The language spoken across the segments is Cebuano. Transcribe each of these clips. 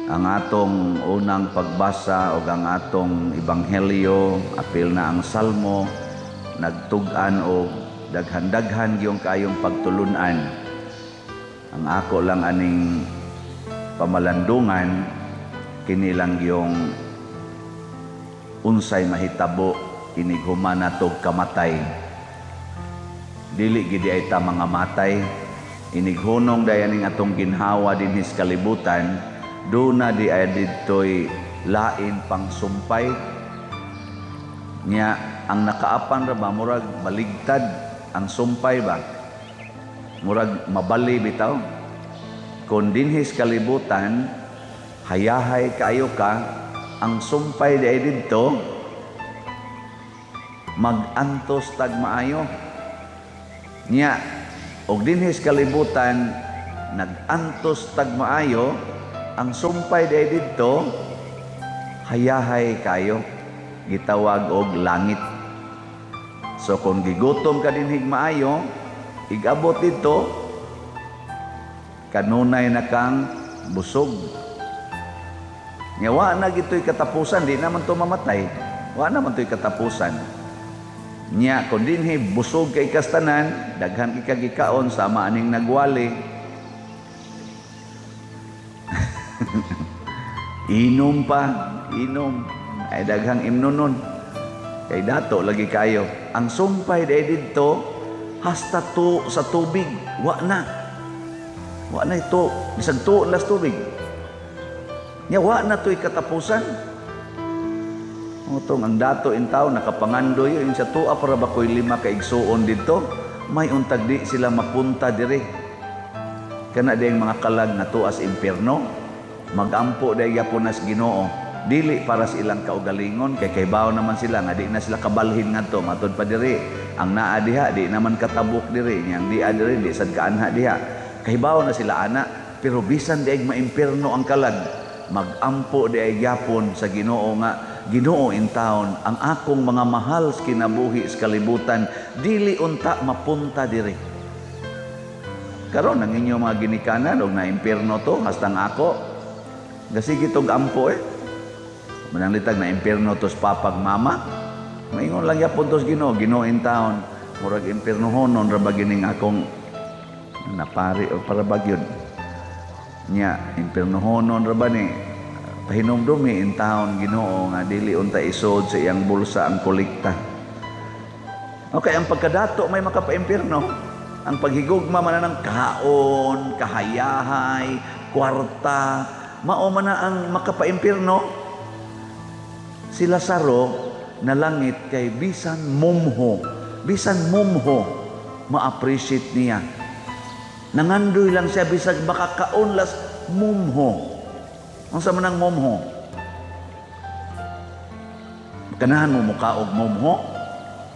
Ang atong unang pagbasa o ang atong ebanghelyo, apil na ang salmo, nagtug-an og daghan-daghan gyud kaayong pagtulunan. Ang ako lang aning pamalandungan, kini lang yung unsay mahitabo inig human natog kamatay. Dili gidi ay ta mga matay, inig hunong dayaning atong ginhawa dinhi sa kalibutan, duna di ay didtoy lain pang sumpay. Nya ang nakaapan ra ba, murag baligtad ang sumpay ba, murag mabali bitaw. Kung dinhi sa kalibutan hayahay kaayo ka, ang sumpay di ay didto magantos tag maayo. Nya og dinhi sa kalibutan nagantos tag maayo, ang sumpay di ay didto hayahay kayo, gitawag og langit. So kung gigutom ka dinhig maayo, igabot didto kanunay na kang busog. Nya wa na gito'y katapusan, di naman to mamatay. Wa naman to'y katapusan. Nya kung dinhi busog kay kastanan, daghan kay kagikaon sama aning nagwali. Inom pa, inom. Ay daghang imnonon. Kay dato lagi kayo. Ang sumpay day didto hasta to sa tubig, wa na. Wa na ito, bisag tuo las tubig. Nya wa na to'y katapusan. Utong ang dato in tao nakapangandoy yung sa tuwa para ba ko'y 5 ka igsuon didto, may untag di sila mapunta diri. Kana diyang mga kalag na tuas impierno, magampo dahil gyapon nas Ginoo. Dili para sa ilang kaugalingon, kay kaybaw naman sila nga di na sila kabalhin ngadto, matud pa diri. Ang naa diha di naman katabok diri, niyang di diri di sad kaanha diha. Kaybaw na sila ana, pero bisan diay maimpierno ang kalag, magampo diay gyapon sa Ginoo nga Ginoo in town, ang akong mga mahal sa kinabuhi sa kalibutan dili unta mapunta diri. Karon ang inyong mga ginikanan og naimpierno to hastang ako gasigi tog ampo eh. Mananglitag na impierno tos papag mama. Maingon lang yapon tos Ginoo, Ginoo in town. Murag impiernohonon ra ba gining akong napari o para ba gyud. Nya impiernohonon ra ba ni pahinumdumi in town Ginoo nga dili unta isod sa iyang bulsa ang kolekta. Okay, ang pagkadato may makapaimpierno. Ang paghigugma man ng kaon, kahayahay, kwarta, mao man na ang makapaimpierno. Si Lazaro nalangit kay bisan mumho ma-appreciate niya. Nangandoy lang siya bisag makakaon las mumho. Unsa man ang mumho? Kanahan mo mukaog mumho?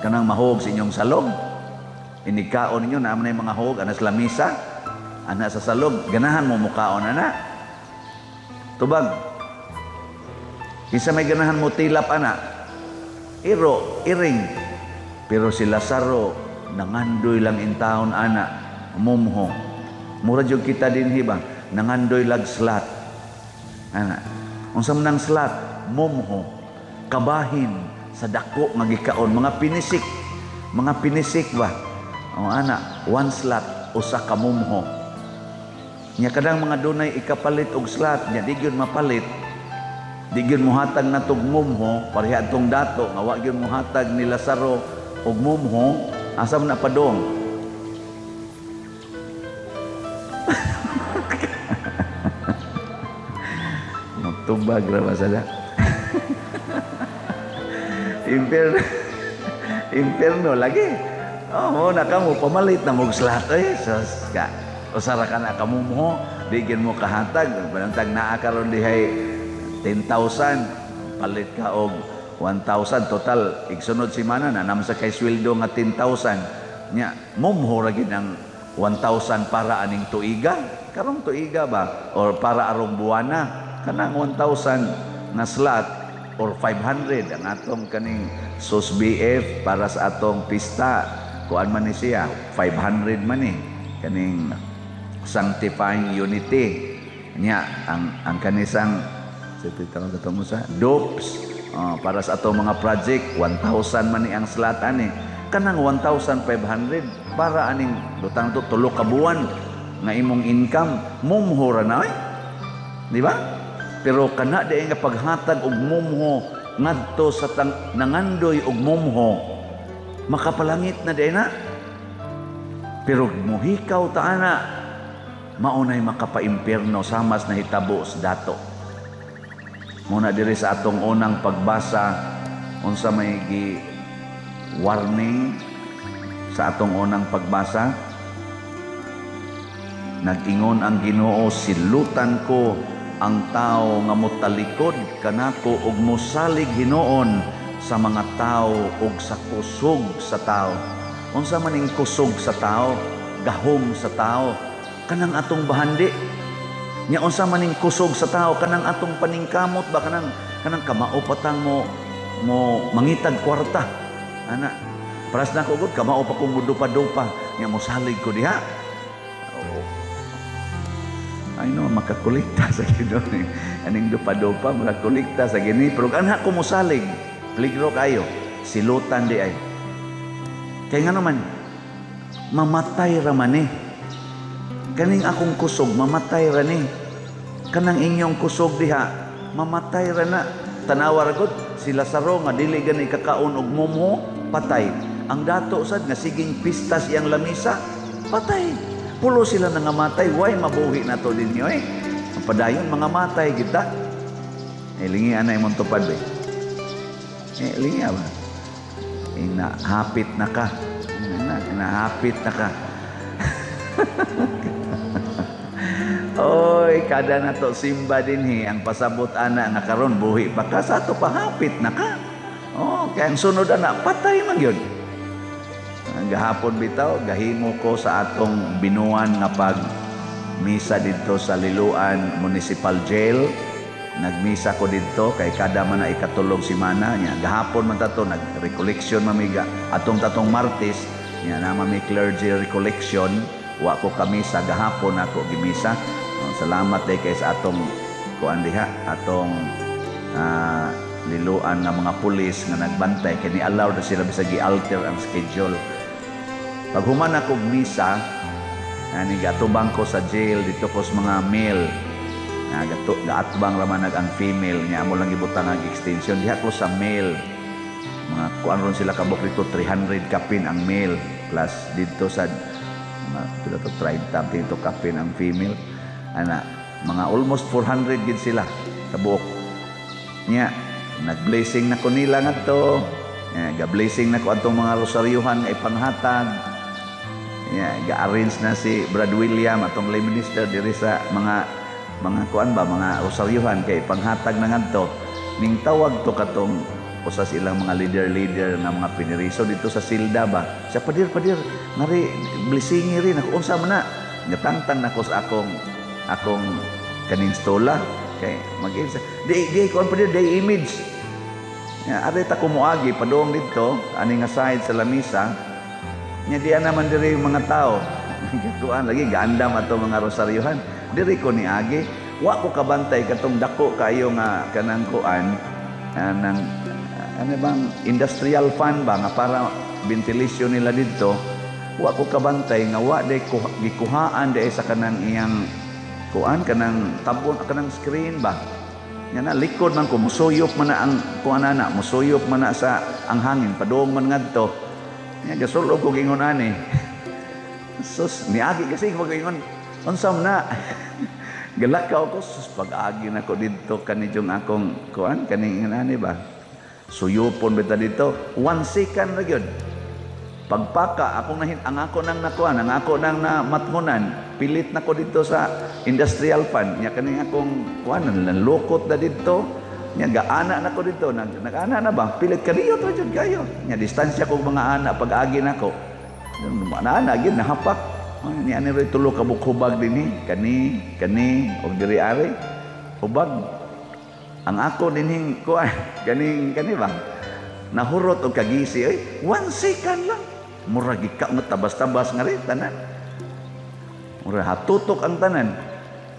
Kanang mahog sa inyong salog? Inigkaon ninyo, naman na yung mga hog, anas lamisa, ana sa salog, ganahan mo mukaon, ana. Tubag. Kinsa may ganahan mo tilap, ana. Iro, iring. Pero si Lazaro, nangandoy lang in town, ana, mumho. Mura jud kita dinhi ba? Nangandoy lag slat. Ana. Unsa man ang slat? Mumho. Kabahin sa dako nga gikaon, mga pinisik. Mga pinisik ba? O ana, one slat usa ka mumho. Nya kadang mga dunay ikapalit og slat, nya di gyud mapalit. Di gyud mohatag natog mumho, pareha atong dato nga wa gyud mohatag ni Lazaro og mumho, asa man na padong? Magtubag ra ba sada? Imperno, imperno lagi. Oh, mo na kamo pamalit na mog slat eh. Sus ka. Usara ka na kamumho, di gyud mo kahatag. Banantag naa karon dihay 10,000, palit ka og 1,000 total. Igsunod si mana na naman sa kay sweldo nga 10,000. Nya mumho ra gid ang 1,000 para aning tuiga. Karong tuiga ba or para arong buwana kanang 1,000 nga slot or 500 ang atong kaning sus BF para sa atong pista. Kuan man ni siya, 500 man ni kaning sanctifying unity. Nya ang kanisang sa tawag ato mo sa dopes, oh, para sa atong mga project, 1,000 man ni ang slot ani. Kanang 1,500 para aning butang to 3 ka buwan nga imong income, mumho ra na eh. Di ba? Pero kana di nga paghatag og mumho ngadto sa tang nangandoy og mumho, makapalangit na di na. Pero muhikaw ta ana, maunay makapaimpierno samas nahitabo sa dato. Muna diri sa atong unang pagbasa, unsa may gi warning sa atong unang pagbasa? Nag-ingon ang Ginoo, silutan ko ang tao nga motalikod kanako ug mosalig hinuon sa mga tao ug sa kusog sa tao. Unsa man ning kusog sa tao, gahom sa tao, kanang atong bahandi. Nya unsa man ning kusog sa tao, kanang atong paningkamot ba, kanang kamao patang mo mo mangitag kwarta. Ana, paras na ko gud, kamao pa kong mudupa-dupa, nya mosalig ko diha. Oo. Ay no, makakolekta sa Ginoo. Aning dupa-dupa, makakolekta sa gini. Pero anha ko mosalig, peligro kayo, silutan di ay. Kaya nga naman, mamatay ra man eh. Kaning akong kusog, mamatay ra ni. Kanang inyong kusog diha, mamatay ra na. Tanawa ra gud, sila Lazaro nga dili gani kakaon og mumho, patay. Ang dato sad nga siging pistas iyang lamisa, patay. Pulo sila nangamatay, way mabuhi na to ninyo eh. Ang padayon, mga matay kita. Eh, lingi anay mong tupad eh. Eh, lingi ba? Inahapit na ka. Inahapit na ka. Oy, kada na to simba dinhi ang pasabot ana nga karon buhi pa ka, sa ato pahapit na ka. Oh, kaya ang sunod ana patay man gyud. Gahapon bitaw gahimo ko sa atong binuan nga pag misa didto sa Liloan Municipal Jail. Nagmisa ko didto kay kada man na ikatulog semana nya. Gahapon man tato nag-recollection mamiga atong tatong Martes nya na mami clergy recollection. Wa ko kamisa gahapon ako gimisa. Oh, salamat day kay sa atong kuan diha, atong Liloan nga mga pulis nga nagbantay kay ni allow na sila bisag gi-alter ang schedule. Pag human ako misa, ani gatubang ko sa jail dito ko sa mga male. Gato gaatbang ra man ang female nya amo lang gibutang ang extension diha ko sa male. Mga kuan ron sila kabuk dito 300 kapin ang male plus dito sa mga pila to 30 dito kapin ang female. Ana mga almost 400 gid sila kabuok. Nya nag-blessing na ko nila ngadto. Nya ga-blessing na ko atong mga rosaryuhan nga ipanghatag. Nya ga-arrange na si Brad William atong lay minister diri sa mga kuan ba mga rosaryuhan kay ipanghatag na ngadto. Ning tawag to katong usa sa ilang mga leader-leader nga mga piniriso dito sa silda ba. Siya padir ngari blessingi rin ako unsa man na. Gatangtang nako sa akong kaning stola kay mag-insa di kuan padir di image. Nya ari ta kumuagi padung didto ani nga side sa lamisa. Nya diya naman diri mga tao. Kuan lagi gaandam ato mga rosaryuhan. Diri ko niagi, wa ko kabantay katong dako kayo nga kanang kuan anang ano bang industrial fan ba nga para ventilation nila didto. Wa ko kabantay nga wa day gikuhaan day sa kanang iyang kuan kanang tabon kanang screen ba. Nya na likod man ko musuyop man na ang kuan ana, musuyop man na sa ang hangin padung man ngadto. Nya gasulog ko gingon ani. Sus, niagi kasi mag-ingon unsa man na. Galakaw ko sus pag-agi nako didto kanijong akong kuan kaning ani ba. Suyupon bita dito, 1 second ra gyud. Pagpaka akong nahin ang ako nang nakuan, ang ako nang namatngunan, pilit nako dito sa industrial fan. Nya kaning akong kuan nanlukot na dito. Nya gaana nako dito, nag-ana na ba? Pilit kaniyo ra jud kayo. Nya distansya kog mga ana pag-agi nako. Ana gyud nahapak. Ni ani ra tulo ka bukhubag dinhi, kani, kani og diri ari. Hubag. Ang ako dinhing kuan kaning kani ba? Nahurot og kagisi oy, 1 second lang. Mura gika nga tabas-tabas nga rin tanan. Mura hatutok ang tanan.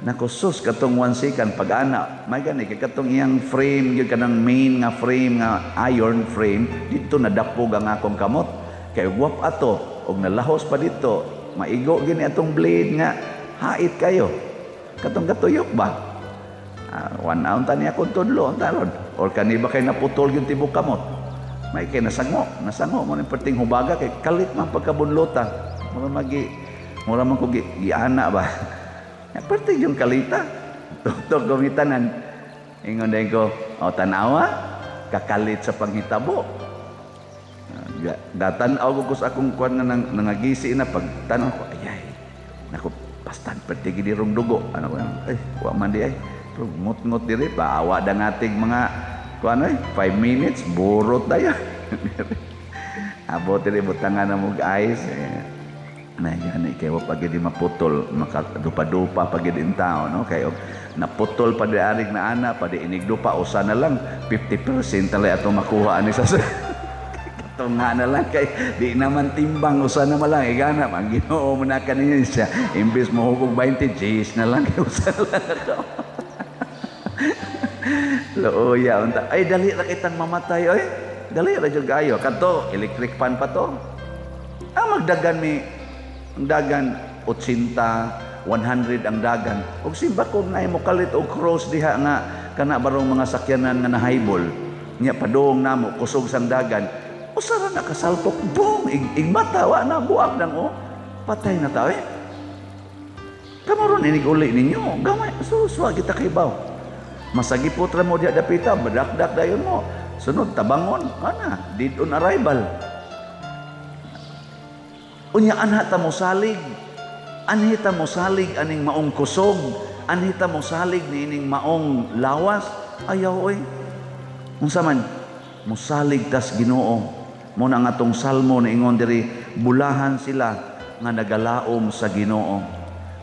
Nako sus, katong 1 second pag ana may gani kay katong iyang frame gyud, kanang main nga frame nga iron frame dito, nadapog ang akong kamot kay wap ato og nalahos pa dito, maigo gini atong blade nga hait kayo, katong katuyok ba. 1 hour ta niya akong tudlo unta ron or kani ba kay naputol yung tibok kamot, may kay nasango nasango mo ning perting hubaga kay kalit man pagkabunlota, mura magi mura man ko giana ba. Ya, perting yung kalita. Tuktok gumitanan. Ingon din ko, o tanawa, kakalit sa panghitabo. Datan-aw ko sa akong kuan nga nang, nangagisi na pag tan ko, ayay. Nako, pastan perti gid rong dugo. Ano ko, ay, wa man di ay. Pero ngut-ngut diri pa awa da nating mga kuan ay, 5 minutes burot daya. Abot diri, butangan na mo ice. Eh, na gani kay wa pag di maputol, makadupa-dupa pag in tao, no, kay og naputol pa di arig na ana pa di inigdupa, usa na lang, 50% talay ato makuha ani sa katong nga na lang kay di naman timbang, usa na lang igana ang Ginoo mo na kaninyo siya, imbes mo hugog 20 Gs na lang kay usa na lang ato. Looya unta ay, dali ra kitang mamatay oy, dali ra jud kayo. Kadto electric fan pa to ang magdagan mi, ang dagan 80, 100 ang dagan. Ug simba ko na mo kalit og cross diha nga kana barong mga sakyanan nga nahaybol nya padung namo, kusog sang dagan, usa ra nakasalpok, boom, ig, ig mata wa na buak nang oh, patay na tao eh. Kamo ron inig uli ninyo gamay suswa kita kay baw, masagipot ra mo diha dapita, badakdak dayon mo, sunod tabangon ana, dead on arrival. Unya anha ta mosalig. Anhi ta mosalig aning maong kusog, anhi ta mosalig niining maong lawas. Ayaw oy. Unsa man mosalig tas Ginoo. Mo na nga atong salmo na ingon diri, bulahan sila nga nagalaom sa Ginoo.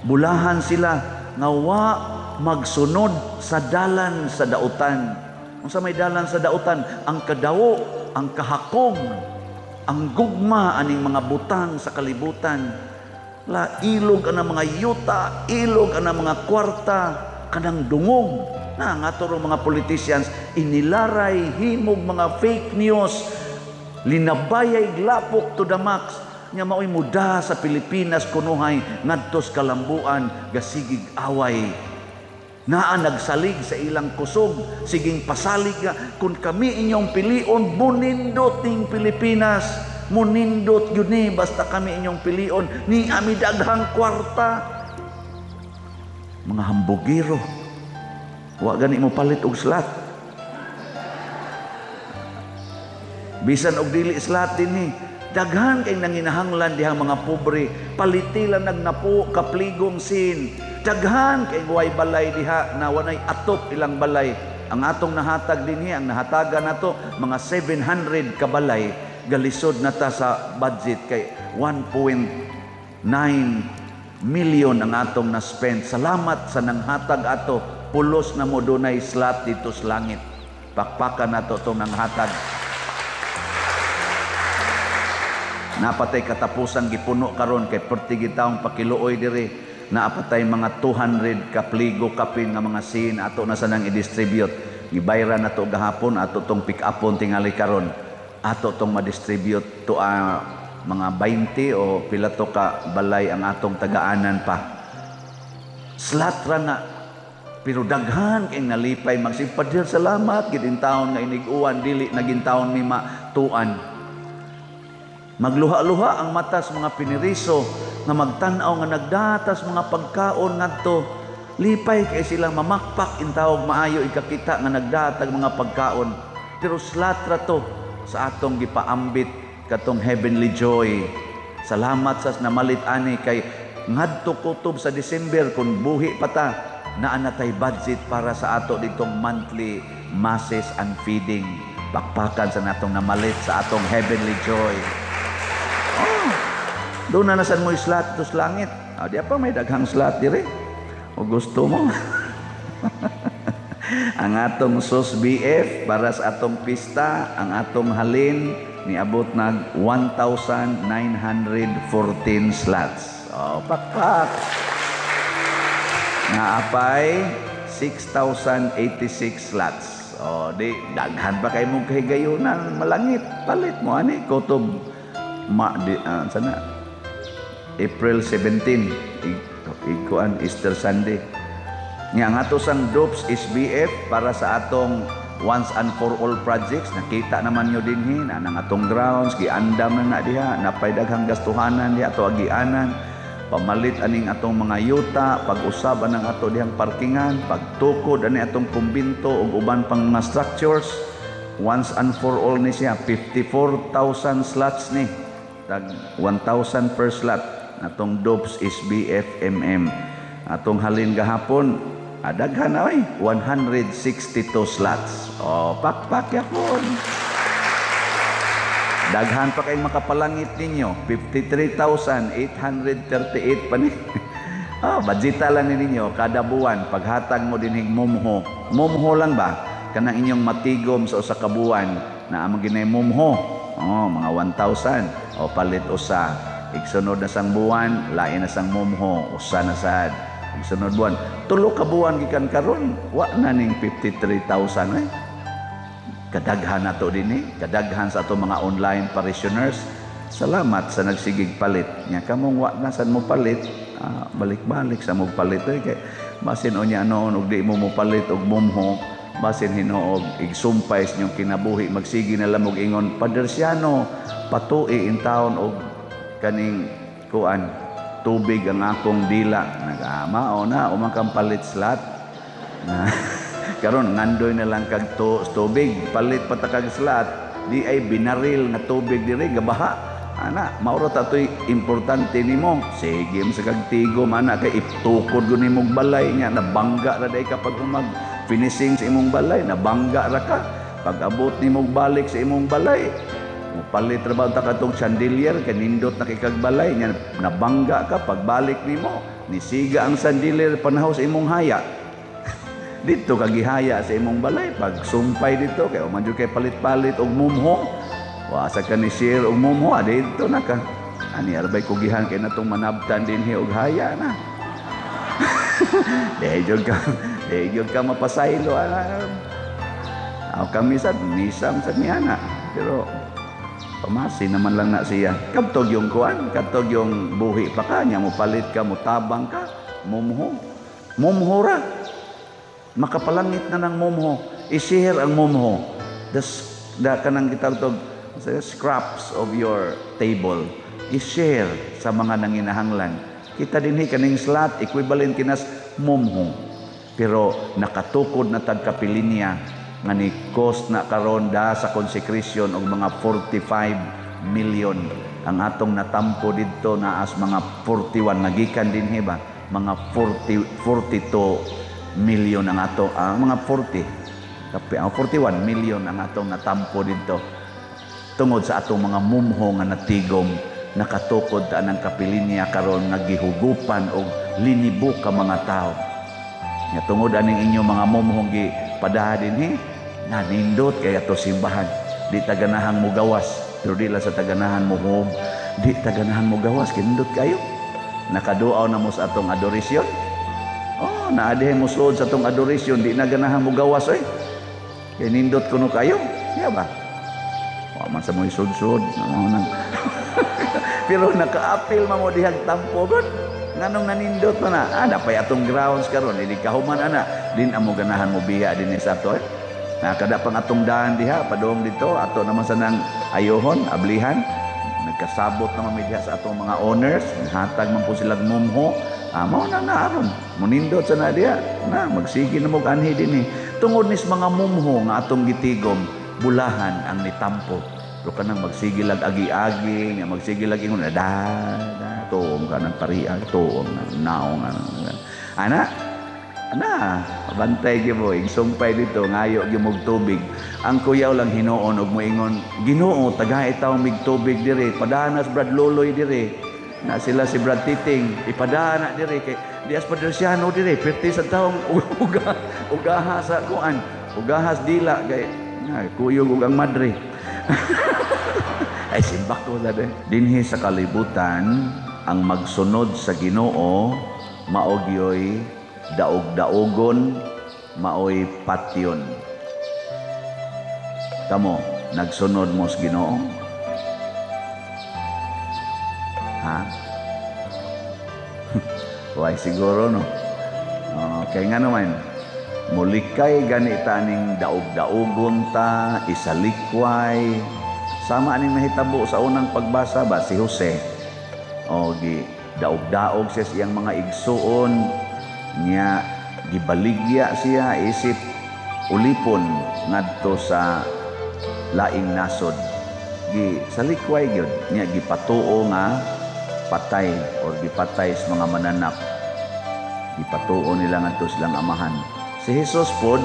Bulahan sila nga wa magsunod sa dalan sa dautan. Unsa may dalan sa dautan? Ang kadawo, ang kahakog, ang gugma aning mga butang sa kalibutan. La ilog ang mga yuta, ilog ang mga kwarta, kanang dungog na ang ato mga politicians inilaray himog mga fake news, linabayay glapok to the max nya maoy muda sa Pilipinas kunuhay ngadtos kalambuan, gasigig away. Naa nagsalig sa ilang kusog, siging pasalig nga kung kami inyong pilion, munindot ning Pilipinas, munindot yun ni basta kami inyong pilion, ni ami daghang kwarta. Mga hambugiro, wa gani mo palit og slot, bisan og dili slot dinhi, daghan kay nanginahanglan dihang mga pobre, paliti lang nagnapo kapligong sin. Daghan kay way balay diha na wanay atop ilang balay. Ang atong nahatag dinhi, ang nahatagan nato mga 700 ka balay, galisod na ta sa budget kay 1.9 million ang atong na-spend. Salamat sa nanghatag ato, pulos na mo dunay slot dito sa langit. Pakpakan nato itong nanghatag. Napatay katapusan gipuno karon kay perti gitawong pakiluoy diri, naapatay mga 200 kapligo kapin nga mga sin ato na sanang i-distribute. Gibayran nato gahapon, ato tong pick upon tingali karon. Ato tong ma-distribute to mga 20 o pila to ka balay ang atong tagaanan pa. Slot ra na, pero daghan kay nalipay magsipadir, salamat gid taon nga inig-uwan dili naging taon mi matuan. Magluha-luha ang mata sa mga piniriso nga magtan-aw nga nagdatas mga pagkaon ngadto. Lipay kay silang mamakpak intawog maayo ikakita nga nagdatag mga pagkaon. Pero slot ra to sa atong gipaambit katong heavenly joy. Salamat sa namalit ani kay ngadto kutob sa December kung buhi pa ta, naa na tay budget para sa ato ditong monthly masses and feeding. Pakpakan sa natong namalit sa atong heavenly joy. Oh, doon na nasan mo slot to sa langit. Ah, di pa may daghang slot dire. O gusto mo. Ang atong SOS BF para sa atong pista, ang atong halin niabot nag 1,914 slots. Oh, pakpak. Naapay 6,086 slots. O, di, daghan pa kay mong kahigayunan, malangit. Palit mo, ani, kutob, ma, di, sana, April 17, ikuan, Easter Sunday. Nga ang ato sang DOPS SBF para sa atong once and for all projects, nakita naman nyo dinhi na nang atong grounds, giandam na na diha, napay daghang gastuhanan diha ato agianan, pamalit aning atong mga yuta, pag-usab anang ato dihang parkingan, pagtukod ani atong kumbinto ug uban pang mga structures. Once and for all ni siya, 54,000 slots ni, tag 1,000 per slot atong DOPS SBFMM. Atong halin gahapon, daghan na oy, 162 slots. O, pakpak yapon. Daghan pa kayong makapalangit ninyo, 53,838 pa ni. Oh, budgeta lang ni ninyo kada buwan paghatag mo dinhig mumho. Mumho lang ba? Kanang inyong matigom sa usa ka buwan na among ginay mumho. Oh, mga 1,000 o palit usa. Igsunod na sang buwan, lain na sang mumho, usa na sad. Igsunod buwan, tulo ka buwan gikan karon, wa na ning 53,000 eh. Kadaghan na to dinhi, kadaghan sa ato mga online parishioners. Salamat sa nagsigig palit. Nya kamong wa na sad mo palit, balik-balik sa mo palit oy kay basin unya noon og di mo mopalit og mumho, basin hinuog igsumpay sa inyong kinabuhi, magsige na lang og ingon, "Padersiano, patui in taon og kaning kuan tubig ang akong dila." Nag-ama o na umang kang palit slot na. Karon ngandoy na lang kag tubig, palit pa ta kag slot, di ay binaril nga tubig diri gabaha. Ana, mao ra ta toy importante nimo. Sige mo sa kag tigom ana kay itukod gud nimong balay nya nabangga ra day ka pag umag finishing sa imong balay, nabangga ra ka. Pag abot nimo balik sa imong balay, mupalit ra ba ta katong chandelier kay nindot na kay kag balay nya nabangga ka pagbalik nimo, nisiga ang chandelier panahon sa imong haya. Dito kagihaya sa imong balay pag sumpay dito kay man jud kay palit-palit og mumho. Wa sa ka ni share og mumho dito na ka. Ani arbay kugihan kay natong manabtan dinhi og haya na. Di jud ka mapasaylo ana. Aw kami sad nisam sad niya na. Pero pamasi naman lang na siya. Kadtog yung kuan, kadtog yung buhi pa ka nya mo palit ka, mo tabang ka, mumho. Mumho ra. Makapalangit na ng mumho. I-share ang mumho. The kanang gitawag scraps of your table. I-share sa mga nanginahanglan. Kita dinhi kaning slot equivalent kinas mumho. Pero nakatukod na tag kapilinya nga ni cost na karon da sa consecration og mga 45 million. Ang atong natampo didto naas mga 41 nagikan dinhi ba? Mga 42 million ang ato, mga 40 kape, ang 41 million ang atong natampo didto tungod sa atong mga mumho nga natigom. Nakatukod ta ng kapilinya karon nga gihugupan og linibo ka mga tawo. Nga tungod aning inyong mga mumhong gi padaha dinhi, nanindot kay ato simbahan. Di taganahang mugawas, pero di lang sa taganahan mo home, di taganahan mo gawas, kinindot kayo. Nakaduaw na mo sa atong adoration. Oh, naadihay mo suod sa atong adoration, di na ganahan mo gawas oy. Kay nindot kuno kayo. Siya ba? Wa man sa mo'y sud-sud. Pero nakaapil man mo dihag tampo god. Nganong nanindot man na? Napay atong grounds karon, hindi kahuman ana. Din amo ganahan mo biya din sa ato. Eh. Nakada pang atong daan diha, padung dito, ato naman sa nang ayohon, ablihan. Nagkasabot naman mi diha sa atong mga owners, hatag man po silang mumho. Mao na naaron. Munindot sa na diha. Na, magsige na mo anhi din eh. Tungod nis mga mumho nga atong gitigom, bulahan ang nitampo. Pero kanang magsige lag agi-agi, nga magsige lag ingon, da, da, tuong ka ng pariag, tuong na, naong, ano, ana, ana, bantay gyud mo, igsumpay dito, ngayo gyud mog tubig. Ang kuyaw lang hinuon og moingon, Ginoo, tagahi taw mig tubig dire, padanas Brad Loloy dire. Na sila si Brad Titing, ipadana dire kay dias Padersiano dire, perti sa taong ugaha sa kuan, ugahas dila kay ay, kuyog ug ang madre. Ay simbak ko sa dinhi sa kalibutan, ang magsunod sa Ginoo maogyoy daog-daogon, maoy patyon. Kamo, nagsunod mo sa Ginoo? Ha? Why siguro, no? Okay nga naman, mulikay ganita ning daog-daogon ta, isalikway, sama aning nahitabo sa unang pagbasa ba, si Jose, o gi daog-daog siya sa iyang mga igsuon, niya gibaligya siya isip ulipon ngadto sa laing nasod. Gi salikway gyud niya, gipatuo nga patay or gipatay sa mga mananap. Gipatuo nila ngadto silang amahan. Si Jesus pod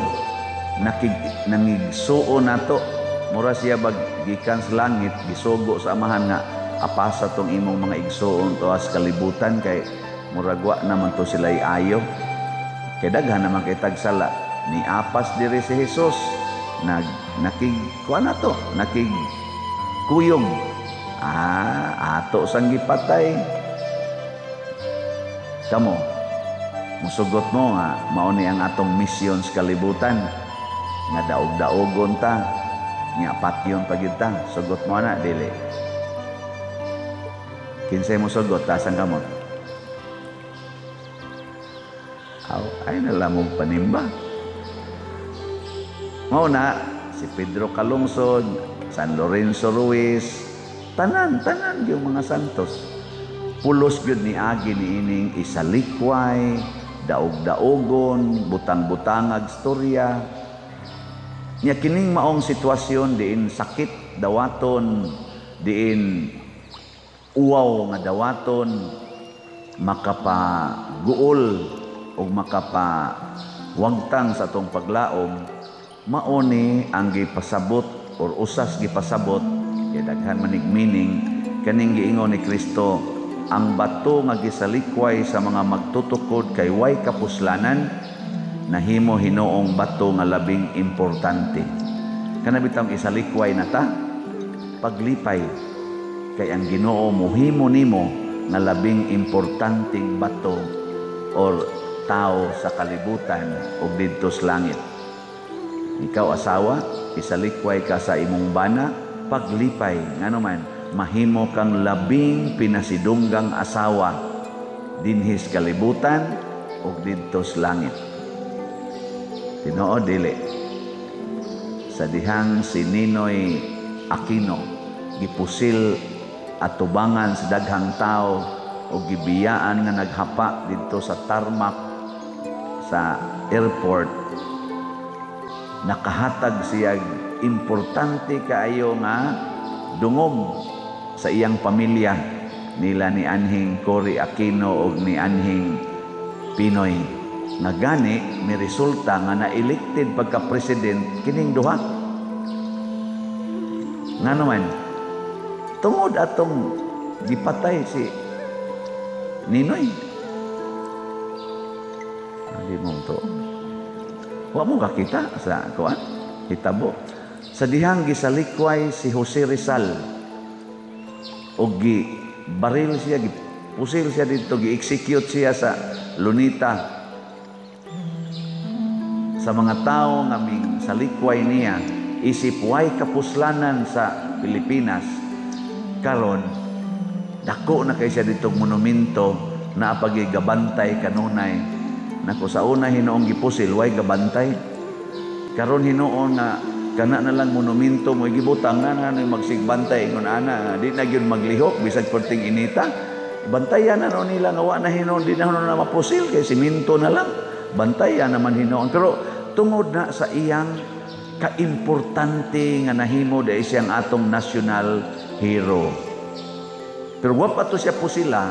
nakig nangigsuo nato, mura siya bag gikan sa langit, gisugo sa amahan nga apasa tong imong mga igsuon tuas kalibutan kay murag wa naman to sila ayo. Kay daghan naman kay tagsala. Ni apas diri si Jesus nag nakig kuan na to, nakig kuyog. Ato sang gipatay. Kamo, musugot mo nga mao ni ang atong misyon sa kalibutan nga daog-daogon ta, nga patyon pa gyud ta. Sugot mo ana dili? Kinsay mo sugot, tasang kamot? Aw, ay nalamog panimba. Mao na si Pedro Calungsod, San Lorenzo Ruiz, tanan yung mga santos. Pulos gyud ni agi ni ining isalikway, daog-daogon, butang-butangag storya. Nya kining maong sitwasyon diin sakit dawaton, diin uwaw nga dawaton, makapaguol o makapawagtang sa atong paglaom, mao ni ang gipasabot or usas gipasabot kay daghan manig meaning kaning giingon ni Kristo, ang bato nga gisalikway sa mga magtutukod kay way kapuslanan, nahimo hinuong bato nga labing importante. Kana bitawng isalikway na ta, paglipay kay ang Ginoo mohimo nimo nga labing importanteng bato or tao sa kalibutan ug didto sa langit. Ikaw asawa, isalikway ka sa imong bana, paglipay ngano man mahimo kang labing pinasidunggang asawa dinhi sa kalibutan ug didto sa langit. Tinuod dili? Sa dihang si Ninoy Aquino gipusil atubangan sa daghang tao o gibiyaan nga naghapa didto sa tarmac sa airport, nakahatag siya importante kaayo nga dungog sa iyang pamilya nila ni Anhing Cory Aquino og ni Anhing Pinoy, nga gani may resulta nga na-elected pagka-president kining duha. Ngano man, tungod atong gipatay si Ninoy. Di mo to. Wa mo kakita sa kuan, hitabo. Sa dihang gisalikway si Jose Rizal og gibaril siya, gipusil siya didto, gi-execute siya sa Lunita. Sa mga tao nga ming salikway niya, isip way kapuslanan sa Pilipinas, karon dako na kay siya ditong monumento na pagigabantay kanunay. Nako, sa una hinuong gipusil, way gabantay. Karon hinuon nga kana na lang monumento mo gibutang na na magsigbantay ingon ana, di na gyud maglihok bisag perting inita. Bantayan na no nila nga wa na hinuon, di na hinuon na mapusil kay simento na lang. Bantayan naman hinuon, pero tungod na sa iyang kaimportante nga nahimo dahil siyang atong national hero. Pero wa pa to siya pusila,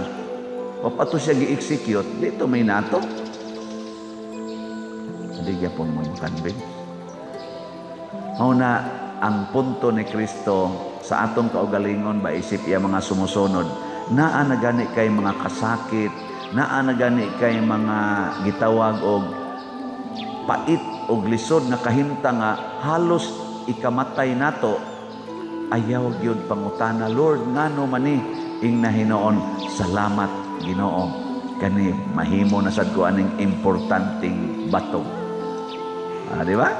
wa pa to siya gi-execute, dito may nato. Hindi gyapon mo makanbing. Mao na ang punto ni Kristo sa atong kaugalingon ba isip iya mga sumusunod, naa na gani kay mga kasakit, naa na gani kay mga gitawag og pait og lisod nga kahimtang nga halos ikamatay nato, ayaw gyud pangutana, Lord, ngano man ni? Ing na hinuon, salamat Ginoo Kani mahimo na sad ko aning importanteng bato. Ah, di ba?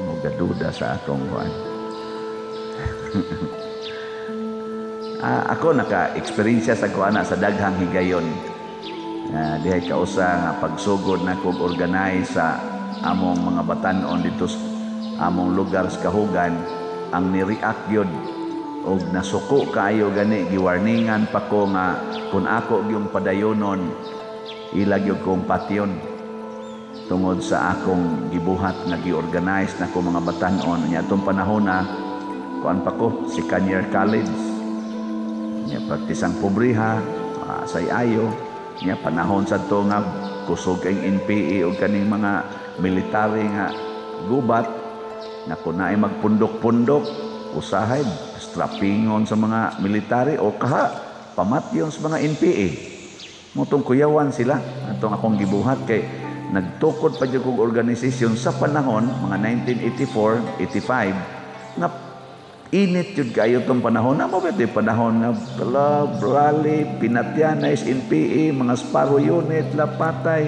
Mo gaduda sa akong kuan. Ako naka-experience sa kuan sa daghang higayon. Dihay kausa nga pagsugod na kog organize sa among mga batan-on dito sa among lugar sa Kahugan, ang ni-react gyud og nasuko kaayo gani, giwarningan pa ko nga kun ako gyung padayonon, ila gyud kong patyon tungod sa akong gibuhat nga gi-organize na ko mga batan-on. Nya atong panahon na kuan pa ko, second year college nya, praktisang pobriha, say ayo nya panahon sa to nga kusog kay NPA og kaning mga military nga gubat na kun naay magpundok-pundok, usahay strappingon sa mga military o kaha pamatyon sa mga NPA. Motong kuyawan sila atong akong gibuhat kay nagtukod pa jud kog organisasyon sa panahon mga 1984, 85 nga init jud kayo tong panahon na mo pwede panahon nga club, rally, pinatyanay, NPA, mga Sparrow unit, lapatay,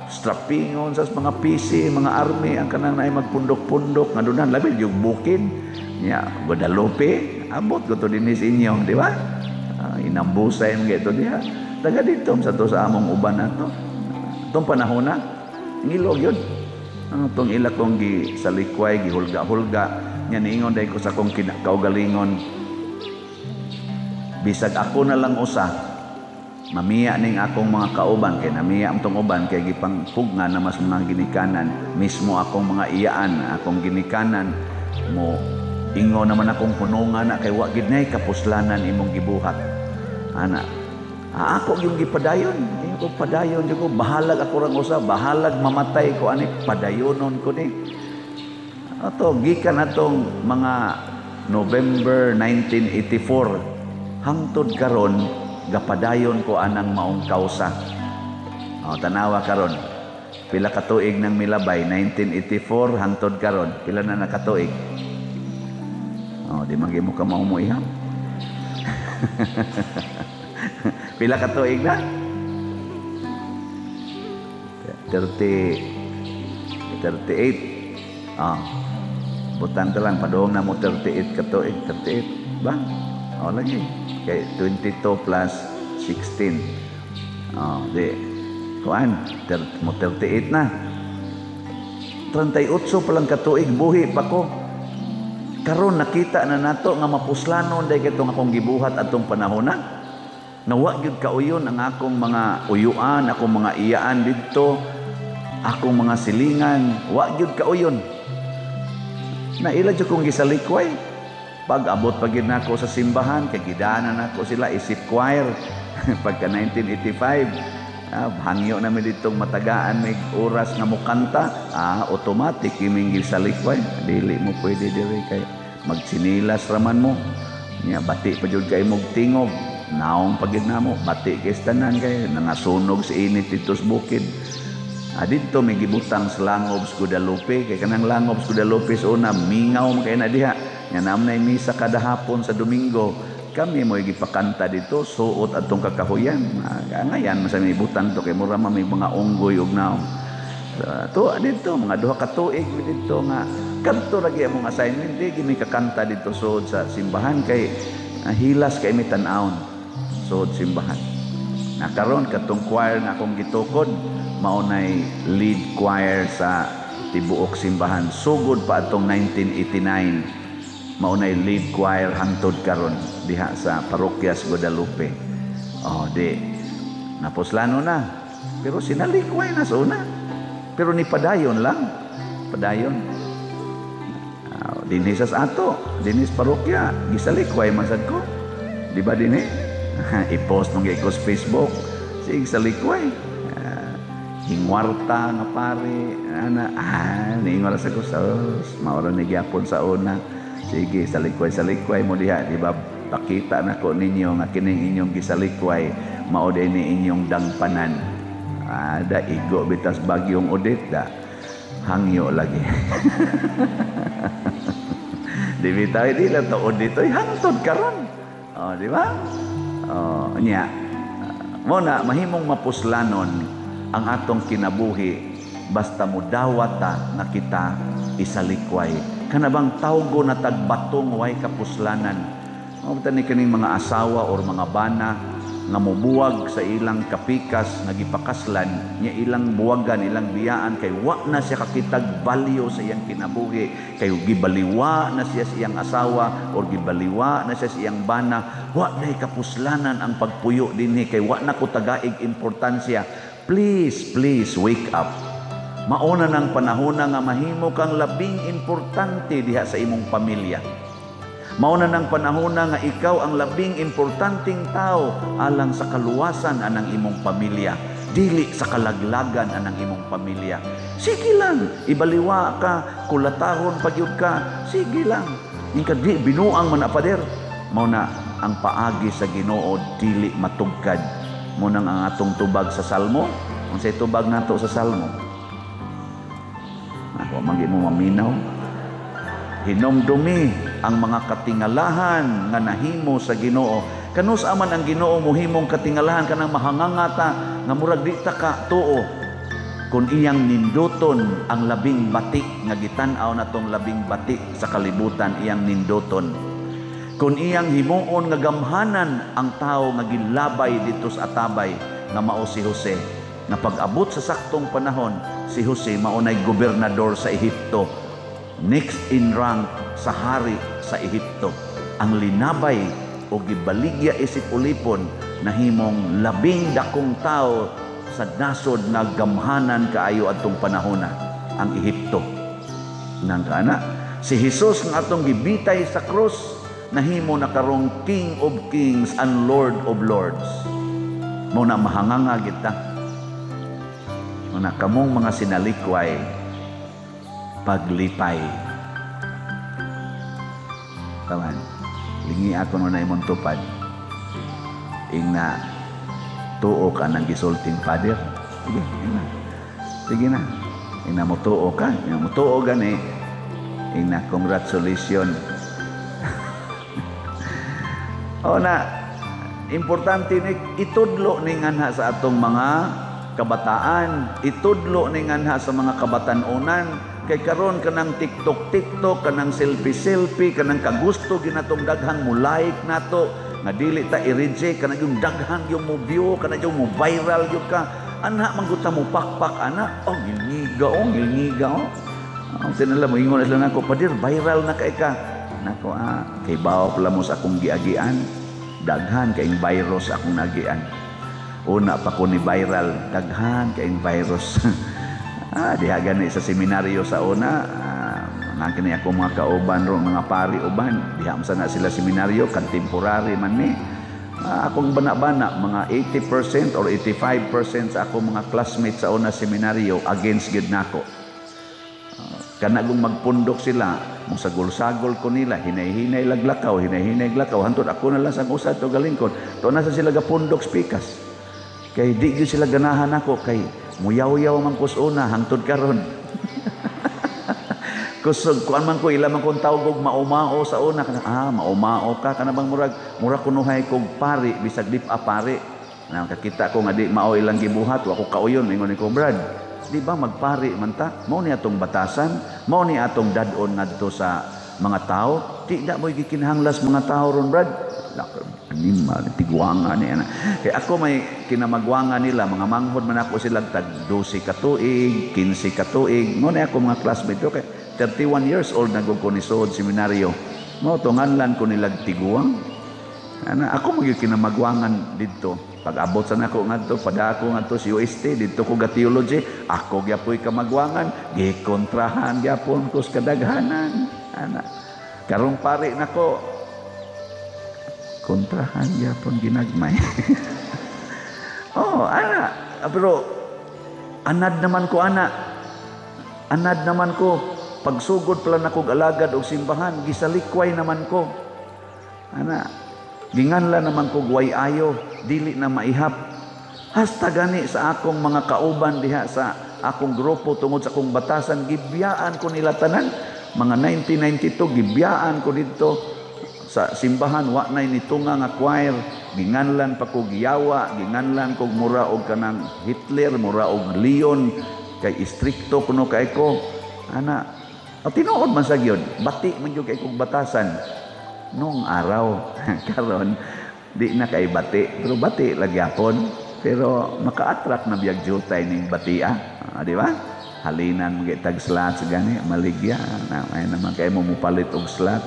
strappingon sa mga PC, mga army, ang kanang naay magpundok-pundok nga dunan labi yung bukid nya Guadalupe, abot ko to dinhi sa inyo, di ba? Inambusay man to diha. Taga dito sa to sa among uban nato. Itong panahon na ngilog yun. Ang itong ila kong gi salikway, gihulga-hulga nya niingon dahil ko sa akong kaugalingon, bisag ako na lang usa mamiya ning akong mga kauban kay namiya ang tong uban kay gipangpugna na mas mga ginikanan mismo akong mga iyaan, akong ginikanan mo ingon naman akong hunungan na kay wa gid nay kapuslanan imong gibuhat ana. Ako yung gipadayon, ingon ko padayon jud ko, bahalag ako rang usa, bahalag mamatay ko ani, padayonon ko ni. Ato gikan atong mga November 1984 hangtod karon gapadayon ko anang maong kausa. O, tanawa karon. Pila ka tuig nang milabay 1984 hangtod karon? Pila na nakatuig? O, di man mo ka mao mo iham. Pila ka tuig na? 30, 38. Ah. Butang ta lang padung na mo 38 ka tuig, 38 ba? O lagi. Kay 22 plus 16. Oh, di. Kuan, mo 38 na. 38 pa lang katuig buhi pa ko. Karon nakita na nato nga mapuslanon day kitong akong gibuhat atong panahon na. Nawa gyud kauyon ang akong mga uyuan, akong mga iyaan didto, akong mga silingan, wa gyud kauyon. Naila jud kong gisalikway. Pag abot pa gyud nako sa simbahan kay gidanan nako sila isip choir. Pagka 1985, hangyo na mi ditong matagaan mig oras nga mokanta, automatic iming gisalikway. Dili mo pwede diri kay magsinilas raman mo. Nya bati pa jud kay mog tingog. Naong pagid namo, bati kay tanan kay nangasunog sa init dito sa bukid. Didto may gibutang sa langob sa Guadalupe kay kanang langob sa Guadalupe sa una mingaw man kay na diha. Nga naam nay misa kada hapon sa Domingo. Kami mo'y gipakanta dito suot atong kakahuyan. Ngayan man sa may butang to kay mura man may mga unggoy og naong. To dito mga duha ka tuig dito nga kadto lagi among assignment, di gimi kakanta dito suod sa simbahan kay hilas kay mi tan-awon suod simbahan. Na karon katong choir nga akong gitukod mao nay lead choir sa tibuok simbahan sugod pa atong 1989. Mao nay lead choir hangtod karon diha sa parokya sa Guadalupe. Oh, di napuslano na. Pero sinalikway na sa una. Pero ni padayon lang. Padayon. Dinhi sa ato, dinhi sa parokya, gisalikway man sad ko. Di ba dinhi? I-post mong ko sa Facebook. Sige, salikway. Hingwarta nga pare, ana, niingon sa ko sa maura ni gyapon sa una. Sige, salikway-salikway mo diha, di ba? Pakita nako ninyo nga kining inyong gisalikway mao din ni inyong dangpanan. Da igo bitas bagyong udit da. Hangyo lagi. Di bitaw di lang to audit oy hangtod karon. Oh, di ba? Nya mo na mahimong mapuslanon ang atong kinabuhi basta mudawat ta nga kita isalikway. Kana bang tawgo na tagbatong way kapuslanan. Mao ni kaning mga asawa or mga bana nga mobuwag sa ilang kapikas nga gipakaslan niya, ilang buwagan, ilang biyaan kay wa na siya kakitag value sa iyang kinabuhi, kay gibaliwa na siya sa iyang asawa or gibaliwa na siya sa iyang bana. Wa nay kapuslanan ang pagpuyo dinhi kay wa na ko tagaig importansya. Please, please wake up. Mauna ng panahon nga mahimo kang labing importante diha sa imong pamilya. Mauna ng panahon nga ikaw ang labing importanteng tao alang sa kaluwasan anang imong pamilya, dili sa kalaglagan anang imong pamilya. Sige lang, ibaliwa ka, kulatahon pagyud ka, sige lang. Ingka di binuang man na, Pader. Mao na ang paagi sa Ginoo dili matugkad. Mo nang ang atong tubag sa Salmo. Unsay tubag nato sa Salmo? Ako man mo maminaw. Hinomdumi ang mga katingalahan nga nahimo sa Ginoo. Kanus aman ang Ginoo mohimong katingalahan kanang mahangangata nga murag di ta ka tuo kung iyang ninduton ang labing bati nga gitan-aw natong labing bati sa kalibutan, iyang ninduton. Kung iyang himuon nga gamhanan ang tao nga gilabay dito sa atabay nga mao si Jose, nga pag-abot sa saktong panahon, si Jose maunay gobernador sa Ehipto, next in rank sa hari sa Ehipto. Ang linabay o gibaligya isip ulipon nahimong labing dakong tao sa nasod nga gamhanan kaayo adtong panahona, ang Ehipto. Nang kana si Jesus nga atong gibitay sa krus nahimo na karong King of Kings and Lord of Lords. Mo na mahanganga kita. Mo na kamong mga sinalikway, paglipay. Taman, lingi ako no na imong tupad. Ingna, tuo ka ng gisulting Father. Sige, ingna. Sige na. Ingna mo tuo ka. Ingna mo tuo gani. Ingna, congratulations. O na, importante ni itudlo ni nganha sa atong mga kabataan, itudlo ni nganha sa mga kabatanunan. Kay karon kanang TikTok TikTok, kanang selfie selfie, kanang kagusto ginatong daghang mo like nato nga dili ta i-reject, kanang yung daghan yung mo view, kanang yung mo viral yung ka anha man gud ta mo pakpak ana. Oh, ngilngiga, oh, ngilngiga, oh. Ang sinala mo ingon sila nako, "Pader, viral na kay ka." Nako, ah, kay bawo pala mo sa akong giagian. Daghan kaing virus akong nagian. Una pa ko ni viral, daghan kaing virus. Diha gani sa seminaryo sa una, mga kini ako mga kauban ro, mga pari uban, diha man sana sila seminaryo, contemporary man ni. Akong bana-bana, mga 80% or 85% sa akong mga classmates sa una seminaryo against gyud nako. Kanagong magpundok sila, mo sagol-sagol ko nila, hinay-hinay laglakaw, hinay-hinay lakaw, hantod ako na lang sa usad to galingkod. To na sa sila gapundok spikas. Kay di gyud sila ganahan ako kay muyaw-yaw man ko sa una hangtod karon. Kusog kuan man ko, ila man kong tawag og maumao sa una kana, maumao ka, kana bang murag murag kunuhay kog pari bisag di pa pari. Na kakita ko nga di mao ilang gibuhat, wa ko kauyon, ingon ko, "Brad, di ba magpari man ta? Mao ni atong batasan, mao ni atong dad-on ngadto sa mga tao. Di na mo'y gikinahanglas mga tao ron, Brad." Animal, tigwanga ni ana. Kay ako may kinamagwanga nila, mga manghod man ako sila tag 12 ka tuig, 15 ka tuig. Mo na ako mga classmate ko kay 31 years old na ko ni suod seminaryo. Mo to nganlan ko nilag tiguang. Ana ako magyud kinamagwangan didto. Pag abot sa nako ngadto, padako ngadto si UST didto ko ga theology, ako gyapoy kamagwangan, gikontrahan gyapon ko sa kadaghanan. Ana. Karong pare nako, kontrahan gyapon ginagmay. Oh, ana, pero anad naman ko ana. Anad naman ko pagsugod pala nako alagad og simbahan, gisalikway naman ko. Ana, ginganla naman ko way ayo, dili na maihap. Hasta gani sa akong mga kauban diha sa akong grupo tungod sa akong batasan, gibiyaan ko nila tanan. Mga 1992, gibiyaan ko didto. Sa simbahan wa nay nitunga nga choir, ginganlan pa kog yawa, ginganlan kog mura og kanang Hitler, mura og leon, kay istrikto kuno kay ko. Ana, o tinuod man sa gyud, bati man gyud kay kog batasan noong araw. Karon di na kay bati, pero bati lagyapon, pero maka-attract na biyag jutay ning batia, di ba? Halinan mo tag slots gani maligya na may naman kay mo mupalit og slot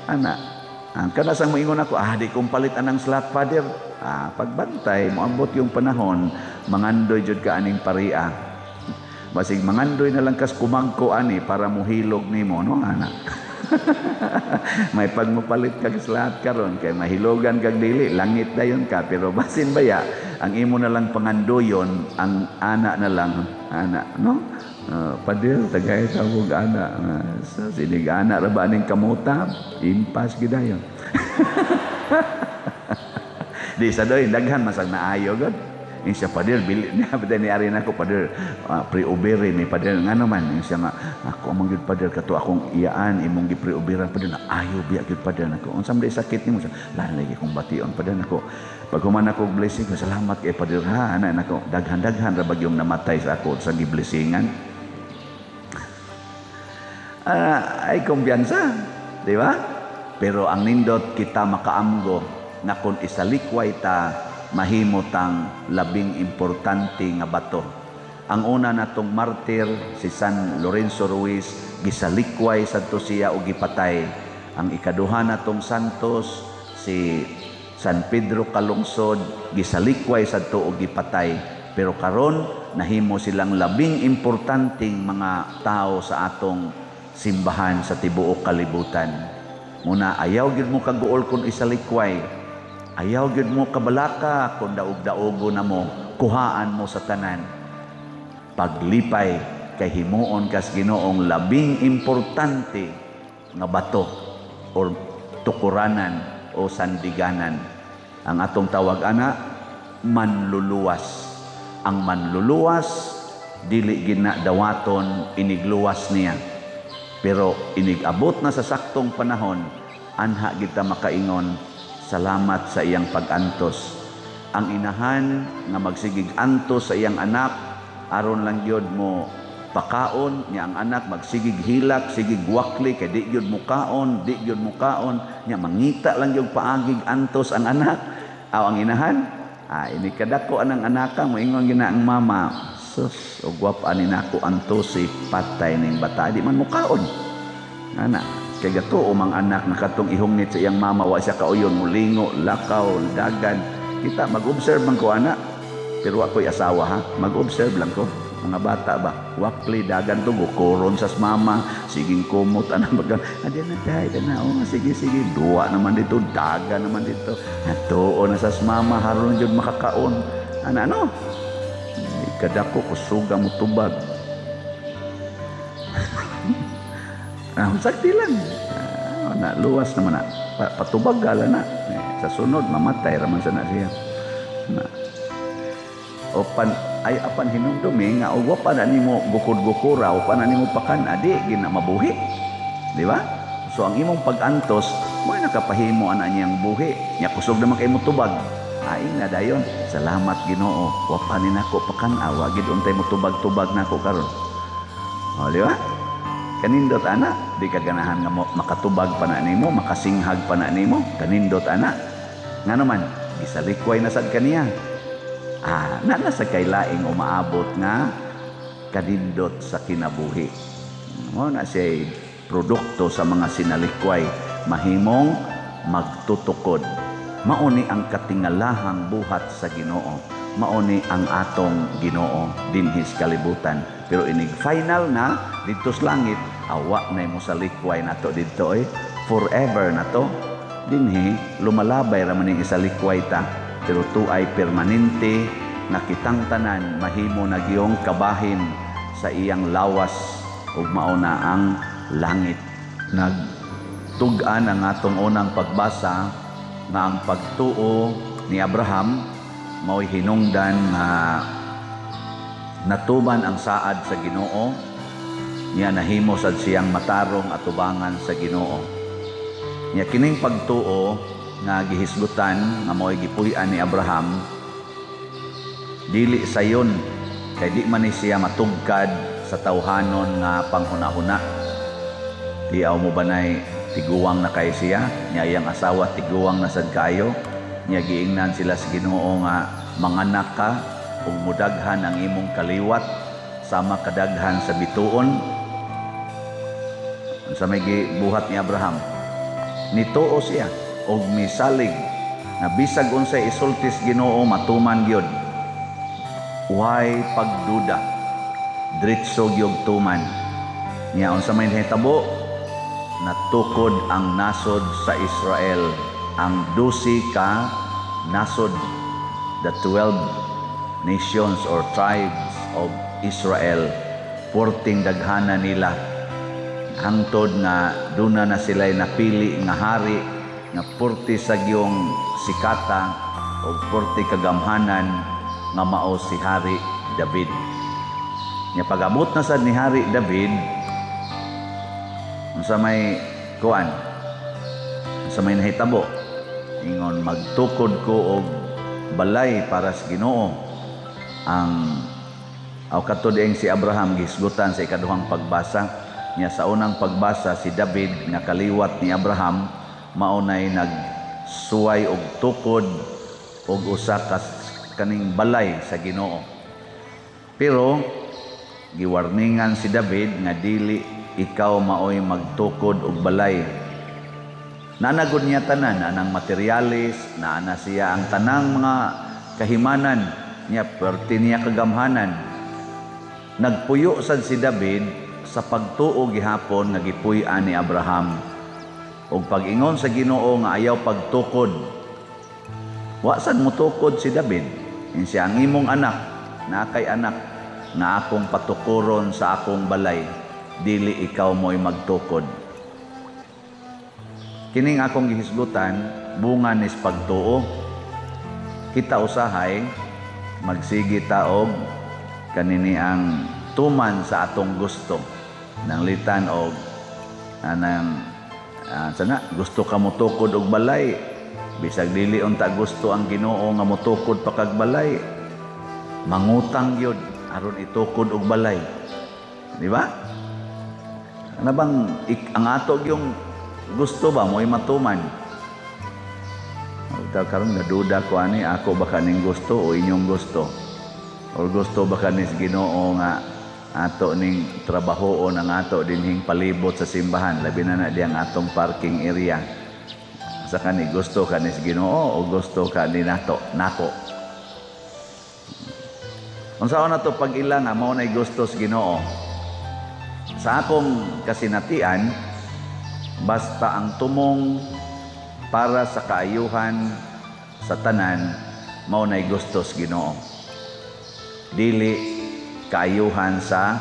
ana. Ang kanasang moingon ako, di kong palit anang slot, Father. Pagbantay moabot yung panahon, mangandoy jud ka aning paria, basig mangandoy na lang kas kumagko ani para mohilog nimo, no, ana. May pag mopalit kag slot karon kay mahilogan kag dili, langit dayon ka, pero basin baya ang imo na lang pangandoyon ang ana na lang ana, no? Padir, tagay tawag ana, sa sinig ana ra ba aning kamuta, impas gidayon. Di sa doy daghan masag naayo gud. Yung siya, "Pader, bili niya pa ni ari nako, Pader, pre-ubere ni Pader." Ngano man? Yung siya nga, "Ako amang gyud, Pader, kato akong iyaan imong gi-pre-uberan, Pader, na ayo biya gyud, Pader." Nako, "Unsa man sakit nimo?" "Lan lagi kong bation, Pader." Nako, pag human ako blessing, "Salamat kay Pader ha." Ana nako, daghan-daghan ra bagyong namatay sa ako sa giblessingan. Ay kumpiyansa, di ba? Pero ang nindot kita makaamgo nga kung isalikway ta, mahimo tang labing importante nga bato. Ang una natong martir, si San Lorenzo Ruiz, gisalikway sadto siya og gipatay. Ang ikaduha natong santos, si San Pedro Calungsod, gisalikway sadto og gipatay. Pero karon nahimo silang labing importanteng mga tao sa atong simbahan sa tibuok kalibutan. Muna ayaw gyud mo kaguol kung isalikway. Ayaw gyud mo kabalaka kung daog-daogo na mo, kuhaan mo sa tanan. Paglipay kay himuon kas Ginoong labing importante nga bato or tukuranan o sandiganan. Ang atong tawag ana, manluluwas. Ang manluluwas dili gina dawaton inigluwas niya. Pero inigabot na sa saktong panahon, anha kita makaingon, salamat sa iyang pag-antos. Ang inahan nga magsigig antos sa iyang anak, aron lang gyud mo pakaon niya, ang anak magsigig hilak, sigig wakli kay di gyud mo kaon, di gyud mo kaon niya, mangita lang gyud paagig antos ang anak. Aw ang inahan, ini kadako anang anaka, moingon gina ang mama, "Sus, og wap ani nako antosi, patay ning bata, di man mo kaon." Ana, kay gatuo mang anak na katong ihungit sa iyang mama, wa siya kauyon, mulingo, lakaw, dagan. Kita mag-observe man ko ana, pero ako'y asawa ha, mag-observe lang ko. Mga bata ba, wakli, dagan to, gukuron sa mama, siging kumot, ana baga, adi na day, na, oh, sige, sige, duwa naman dito, dagan naman dito, atuo na sa mama, haron jud makakaon. Ana, ano? Kadako, kusuga mo tubag. Sakti lang. Na, luwas naman na. Patubag gala na. Sa sunod, mamatay raman sa na siya. Na. O pan, ay apan hinumdumi nga, o pa na nimo gukod-gukura, o pa na nimo pakan, adi, gina mabuhi. Di ba? So, ang imong pag-antos, mo nakapahimo ana niyang buhi. Nya kusog naman kay mo tubag. Aing na dayon. Salamat Ginoo. Wa pa ni nako pakan, awa gid untay mo tubag-tubag nako karon. O, di ba? Kanindot ana, di ka ganahan nga makatubag pa na nimo, makasinghag pa na nimo, kanindot ana. Nga naman, gisalikway na sad kaniya. Na sa kay laing umaabot nga kanindot sa kinabuhi. Mo na siya produkto sa mga sinalikway, mahimong magtutukod. Mauni ang katingalahang buhat sa Ginoo. Mauni ang atong Ginoo dinhis kalibutan. Pero inig final na didto sa langit, awa na mo sa likway nato didto eh. Forever na to. Dinhi lumalabay ra man ning isalikway ta. Pero tuay permanente nga kitang tanan mahimo na giyong kabahin sa iyang lawas ug mao na ang langit. Nagtug-an ang atong unang pagbasa nga ang pagtuo ni Abraham mao'y hinungdan nga natuman ang saad sa Ginoo niya, nahimo sad siyang matarong atubangan sa Ginoo. Nya kining pagtuo nga gihisgutan nga mao'y gipuy-an ni Abraham, dili sayon kay di man ni siya matugkad sa tawhanon nga panghuna-huna. Tiaw mo ba nay tiguwang na kay siya, nya iyang asawa tiguwang na sad kayo, nya giingnan sila sa Ginoo nga manganak ka ug mudaghan ang imong kaliwat sama kadaghan sa bituon. Unsa may gibuhat ni Abraham? Nituo siya og misalig na bisag unsay isultis Ginoo, matuman gyud. Way pagduda, diretso gyud tuman. Nya unsa may nahitabo? Natukod ang nasod sa Israel, ang 12 ka nasod, the 12 nations or tribes of Israel. Porting daghana nila hangtod nga duna na sila'y napili nga hari nga purti sa giyong sikata o purti kagamhanan nga mao si Hari David. Nya pag-abot na sad ni Hari David, unsa may kuan, unsa may nahitabo? Ingon, "Magtukod ko og balay para sa Ginoo." Ang aw kato dieng si Abraham gisgutan sa ikaduhang pagbasa. Nya sa unang pagbasa, si David nga kaliwat ni Abraham mao nay nagsuway og tukod og usa ka kaning balay sa Ginoo. Pero giwarningan si David nga dili ikaw maoy magtukod og balay. Nanagod niya tanan anang materialis, naana siya ang tanang mga kahimanan niya, perti niya kagamhanan. Nagpuyo sad si David sa pagtuo gihapon nga gipuy-an ni Abraham. Ug pag-ingon sa Ginoo nga ayaw pagtukod, wa sad motukod si David. Insiya, "Ang imong anak, naa kay anak nga akong patukuron sa akong balay, dili ikaw mo'y magtukod." Kining akong gihisgutan, bunga nis pagtuo. Kita usahay magsige ta og kanini ang tuman sa atong gusto. Nanglitan og anang sana gusto ka motukod og balay, bisag dili unta gusto ang Ginoo nga motukod pa kag balay, mangutang gyud aron itukod og balay, di ba? Ano bang ang ato yung gusto ba mo'y matuman? Ugta karon naduda ko ani, ako ba kaning gusto o inyong gusto? Or gusto ba kanis Ginoo nga ato ning trabahoon ang ato dinhing palibot sa simbahan, labi na na diyang atong parking area? Sa kani gusto kanis Ginoo o gusto ka ni nato nako? Unsaon na to pag-ila nga mao nay gusto sa Ginoo? Sa akong kasinatian, basta ang tumong para sa kaayuhan sa tanan, mao nay gusto sa Ginoo. Dili kaayuhan sa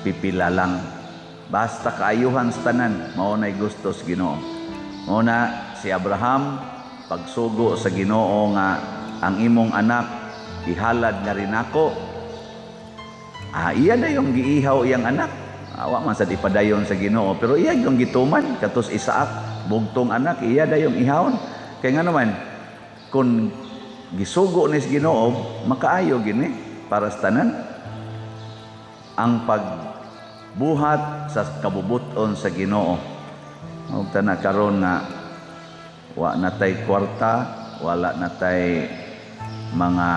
pipila lang. Basta kaayuhan sa tanan, mao nay gusto sa Ginoo. Mao na si Abraham, pagsugo sa Ginoo nga ang imong anak ihalad nga rin ako, iya na yung giihaw iyang anak. Awa man sad ipadayon sa Ginoo, pero iya yung gituman katos Isaac, bugtong anak, iya da yung ihawon. Kay nga naman kung gisugo ni sa Ginoo, makaayo gini para sa tanan. Ang pagbuhat sa kabubuton sa Ginoo. Ug tanan karon nga wa na tay kwarta, wala na tay mga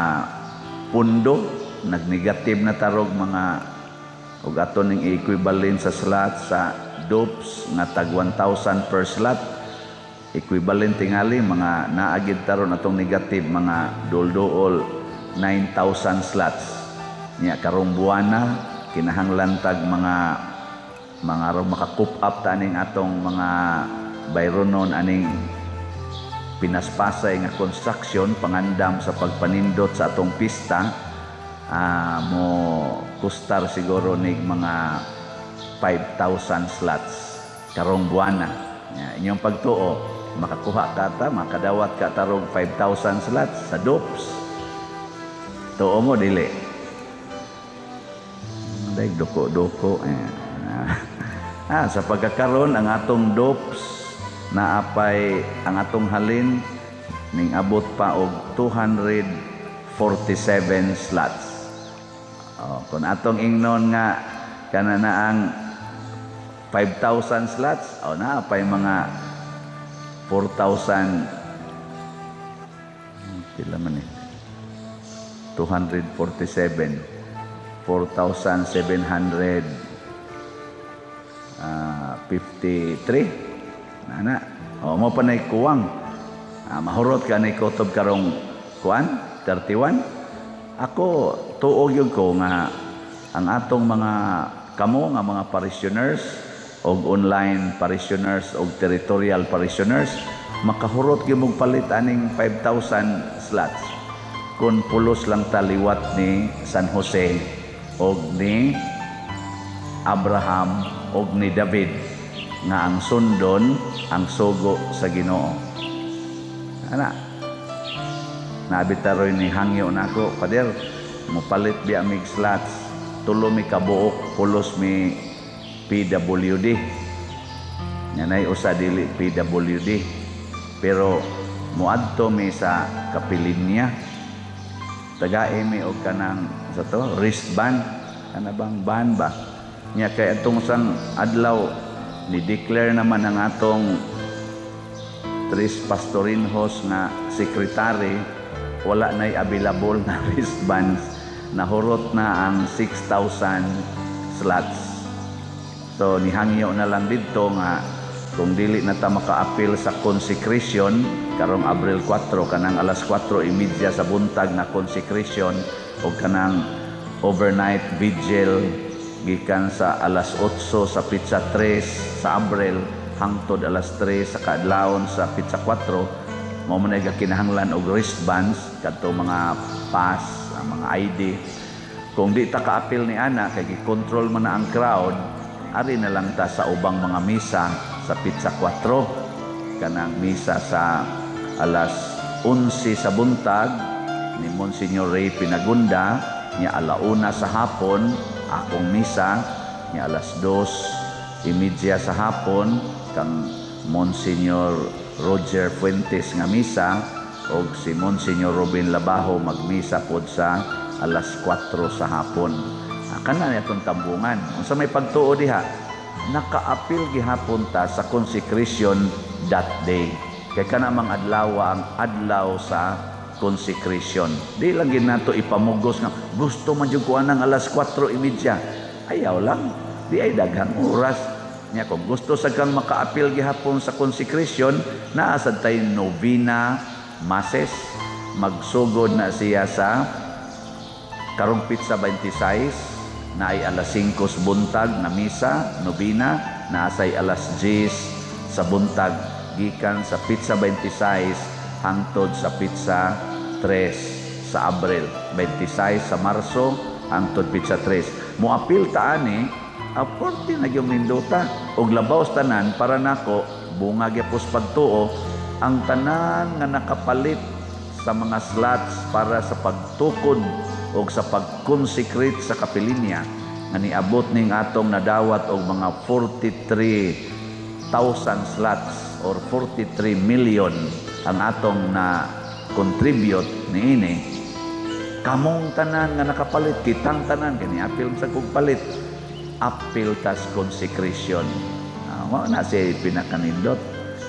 pundo, nagnegative na tarog mga ug ato ning equivalent sa slot sa dopes nga tag 1,000 per slot, equivalent tingali mga naagid taron atong negative mga dol-dool 9,000 slots. Nya karong buwana kinahanglan tag mga aron maka-cope up ta aning atong mga bayronon aning pinaspasay nga construction pangandam sa pagpanindot sa atong pista, mo kustar siguro nig mga 5,000 slots karong buwana. Ya, inyong pagtuo, makakuha ka ta, makadawat ka tarong 5,000 slots sa dopes? Tuo mo, dili? Day duko-duko. Eh. Sa pagkakaron ang atong dopes Naapay ang atong halin ning abot pa og 247 slots. Oh, kung atong ingnon nga kana na ang 5,000 slots, oh, naapay mga 4,000, pila man eh? 247, 4,753 na. O, mo pa na'y kuwang. Mahurot ka ni kutob karong kuan 31. Ako tuo gyud ko nga ang atong mga kamo nga mga parishioners og online parishioners og territorial parishioners, makahurot gyud mong palit aning 5,000 slots kung pulos lang taliwat ni San Jose og ni Abraham og ni David nga ang sundon ang sugo sa Ginoo. Ana. Nabitaroy ni hangyo nako, "Pader, mopalit biya mig slots. Tulo mi kabuok, pulos mi PWD." Nya nay usa dili PWD. "Pero moadto mi sa kapilinya. Tagae mi og kanang sa to wristband, kana bang band ba?" Nya kay atong sang adlaw ni declare naman ang atong Tres Pastorinhos nga secretary, wala na'y available na wristbands. Nahurot na ang 6,000 slots. So nihangyo na lang didto nga kung dili na ta maka-apil sa consecration karong Abril 4, kanang alas 4:30 sa buntag na consecration o kanang overnight vigil gikan sa alas 8 sa petsa 3 sa Abril hangtod alas 3 sa kaadlawon sa petsa 4, mao man ay kinahanglan og wristbands, kadto mga pass, ang mga ID. Kung di ta kaapil ni ana kay gi-control man na ang crowd, ari na lang ta sa ubang mga misa sa petsa 4, kanang misa sa alas 11 sa buntag ni Monsignor Ray Pinagunda, nya alauna sa hapon akong misa, nya alas 2:30 sa hapon kang Monsignor Roger Fuentes nga misa, og si Monsignor Robin Labajo magmisa pod sa alas 4 sa hapon. Kana ni atong tambungan. Unsa may pagtuo diha, nakaapil gihapon ta sa consecration that day. Kay kana mang adlaw ang adlaw sa consecration. Di lang gid nato ipamugos nga gusto man jud ko anang alas 4:30. Ayaw lang. Di ay daghang oras. Nya kung gusto sa kang makaapil gihapon sa consecration, naa sad tay novena masses. Magsugod na siya sa karong petsa 26 na ay alas 5 sa buntag na misa, novena, na say alas 10 sa buntag gikan sa petsa 26 hangtod sa petsa 3 sa Abril. 26 sa Marso hangtod petsa 3. Moapil ta ani, aporte na gyud nindota. Og labaw sa tanan, para nako bunga gyapos pagtuo ang tanan nga nakapalit sa mga slots para sa pagtukod o sa pag-consecrate sa kapilinya nga niabot ning atong nadawat og mga 43,000 slots or 43 million ang atong na contribute niini. Kamong tanan nga nakapalit, kitang tanan kani apil sa kog palit, apil tas consecration. Mao na siya pinakanindot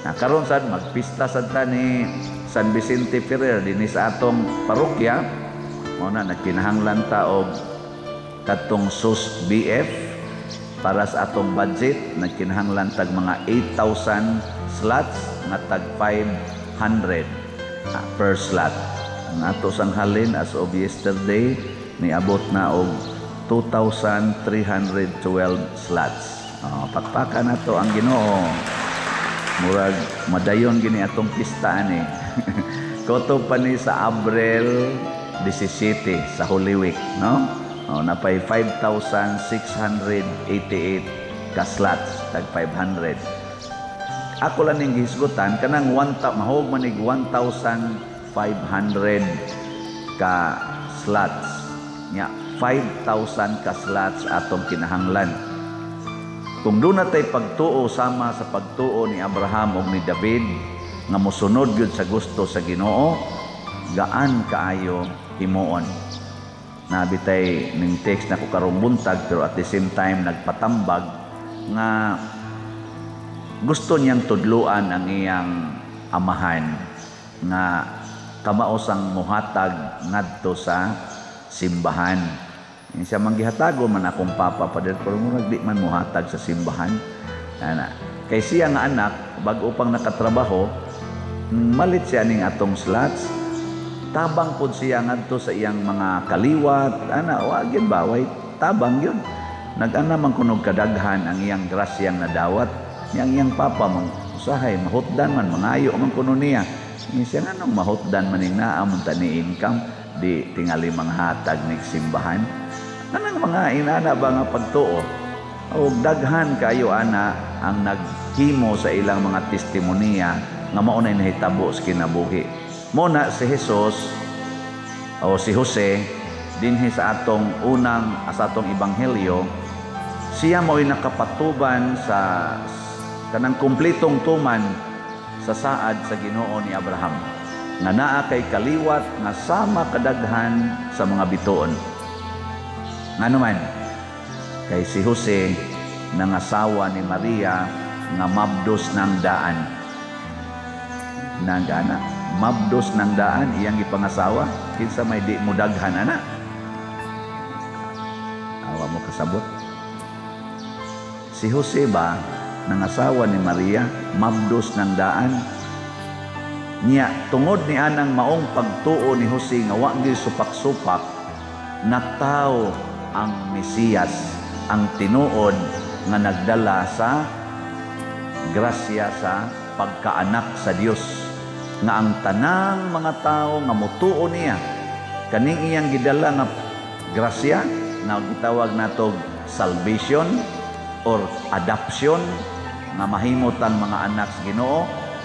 na karon sad magpista sad ta ni San Vicente Ferrer dinhi sa atong parokya. Mao na nagkinahanglan ta og katong SUS BF para sa atong budget. Nagkinahanglan tag mga 8,000 slots nga tag 500 per slot. Ang ato sang halin as of yesterday niabot na og 2,312 slots. Oh, pakpakan na to ang Ginoo. Murag madayon gini atong pista ani. Kutob pa ni sa Abril 17 sa Holy Week, no? Oh, napay 5,688 ka slots, tag 500. Ako lang ning gihisgutan kanang one mahog manig 1,500 ka slots. Nya 5,000 ka slots atong kinahanglan. Kung duna tay pagtuo sama sa pagtuo ni Abraham ug ni David nga mosunod gyud sa gusto sa Ginoo, gaan kaayo himuon. Nabitay ning text na ko karong buntag, pero at the same time nagpatambag nga gusto niyang tudluan ang iyang amahan nga kamaosang muhatag ngadto sa simbahan. Siya man gihatago man akong papa, Pader, pero murag di man muhatag sa simbahan. Ana. Kay siya nga anak, bag-o pang nakatrabaho, malit siya ning atong slots. Tabang pod siya ngadto sa iyang mga kaliwat, ana, wa gyud ba, way tabang yun. Nag-ana man kunog kadaghan ang iyang grasyang nadawat. Yang iyang papa man usahay mahutdan man, mangayo man kuno niya. Siya nganong mahutdan man ning naa man ta ni income, di tingali manghatag nig simbahan. Anang mga inana ba nga pagtuo? O daghan kayo ana ang naghimo sa ilang mga testimonya nga mao nay nahitabo sa kinabuhi. Mo na si Jesus o si Jose dinhi sa atong unang sa atong ebanghelyo, siya mo'y nakapatuban sa kanang kumpletong tuman sa saad sa Ginoo ni Abraham nga naa kay kaliwat nga sama kadaghan sa mga bituon. Ngano man kay si Jose nangasawa ni Maria nga mabdos ng daan. Nagana, mabdos ng daan iyang ipangasawa, kinsa may di mo daghan ana. Awa mo kasabot. Si Jose ba nangasawa ni Maria mabdos ng daan? Niya tungod ni anang maong pagtuo ni Jose nga wa gyud supak-supak, nataw ang Mesiyas, ang tinuod nga nagdala sa grasya sa pagkaanak sa Dios, nga ang tanang mga tawo nga motuo niya kaning iyang gidala nga grasya nga gitawag natog salvation or adoption, nga mahimot ang mga anak sa Ginoo,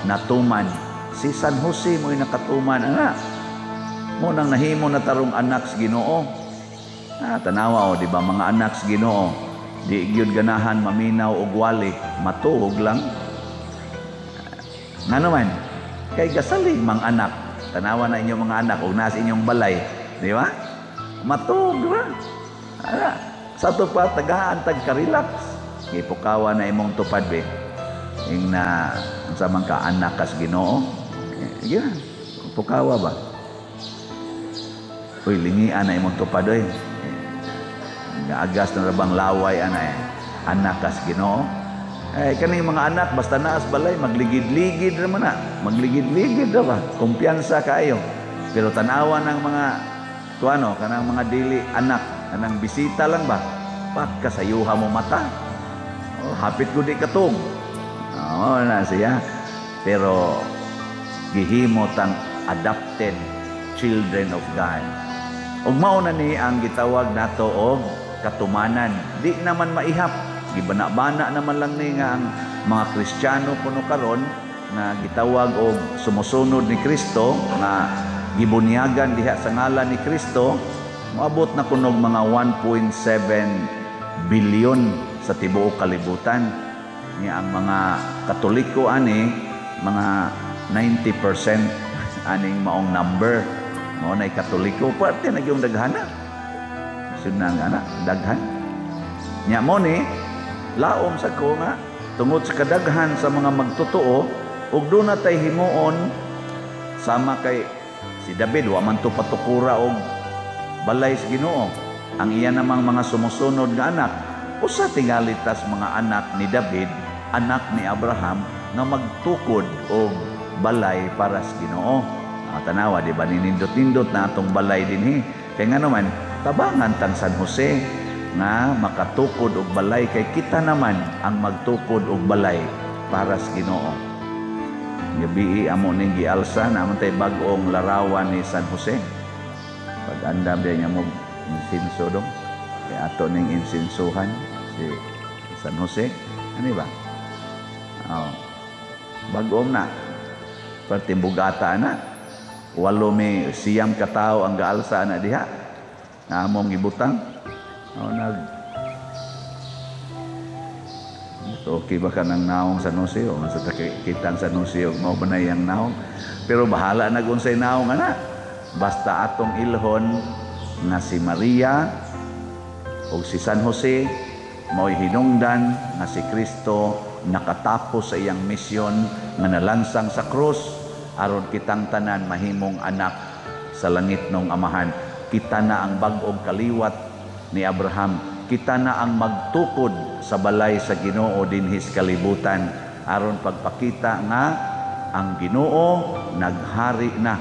natuman. Si San Jose mo'y nakatuman ana, mo nang nahimo na tarong anak sa Ginoo. Tanawa o, di ba mga anak sa Ginoo, di gyud ganahan maminaw og wali, matuog lang. Ngano man kay gasalig mang anak. Tanawa na inyong mga anak og nasa inyong balay, di ba? Matuog ra. Ana, sa ato pa tagaan tag ka-relax. Gipukawa na imong tupad be. Ing na unsa man ka anak kas Ginoo. Eh, gina, pukawa ba? Uy, lingian na imong tupad oy. Gaagas na rabang laway ana eh. Anak kas Ginoo. Eh kaning mga anak basta naas balay magligid-ligid ra man na. Magligid-ligid ra ba? Kumpiyansa kaayo. Pero tan-awa ng mga kuano kanang mga dili anak, kanang bisita lang ba? Pagkasayuha mo mata. Oh, hapit ko di katong. Oh, na siya. Pero gihimo tang adopted children of God. Ug mao na ni ang gitawag nato og katumanan. Di naman maihap. Gibana-bana naman lang ni nga ang mga Kristiyano kuno karon nga gitawag og sumusunod ni Kristo, nga gibunyagan diha sa ngalan ni Kristo, moabot na kunog mga 1.7 billion sa tibuok kalibutan. Niya ang mga Katoliko ani mga 90% aning maong number. Mao nay Katoliko parte na gyud daghana. Sunang ana daghan. Nya mo ni laom sa ko nga tungod sa kadaghan sa mga magtotoo ug doon na tay himuon sama kay si David, wa man to patukura og balay sa Ginoo. Ang iya namang mga sumusunod nga anak, usa tingali tas mga anak ni David, anak ni Abraham, nga magtukod og balay para sa Ginoo. Tanawa, di ba ninindot-nindot na atong balay dinhi. Kay ngano man tabangan tang San Jose nga makatukod og balay, kay kita naman ang magtukod og balay para sa Ginoo. Gabii amo ning gialsa na tay bag-ong larawan ni San Jose. Pag-andam din niya mo insinso dong. Kay ato ning insinsuhan si San Jose. Ano ba? Oh. Bag-ong na. Perti bugata na. 8 mi 9 ka tawo ang gaalsa na diha. Na among gibutang. Oh, nag So, okay ba ka ng naong San Jose? O sa kitang San Jose, o mao ba na iyang naong? Pero bahala na kung sa'y naong, ana. Basta atong ilhon nga si Maria o si San Jose mao'y hinungdan nga si Kristo nakatapos sa iyang misyon nga nalansang sa krus aron kitang tanan mahimong anak sa langit nung Amahan. Kita na ang bag-ong kaliwat ni Abraham. Kita na ang magtukod sa balay sa Ginoo dinhis kalibutan aron pagpakita nga ang Ginoo naghari na.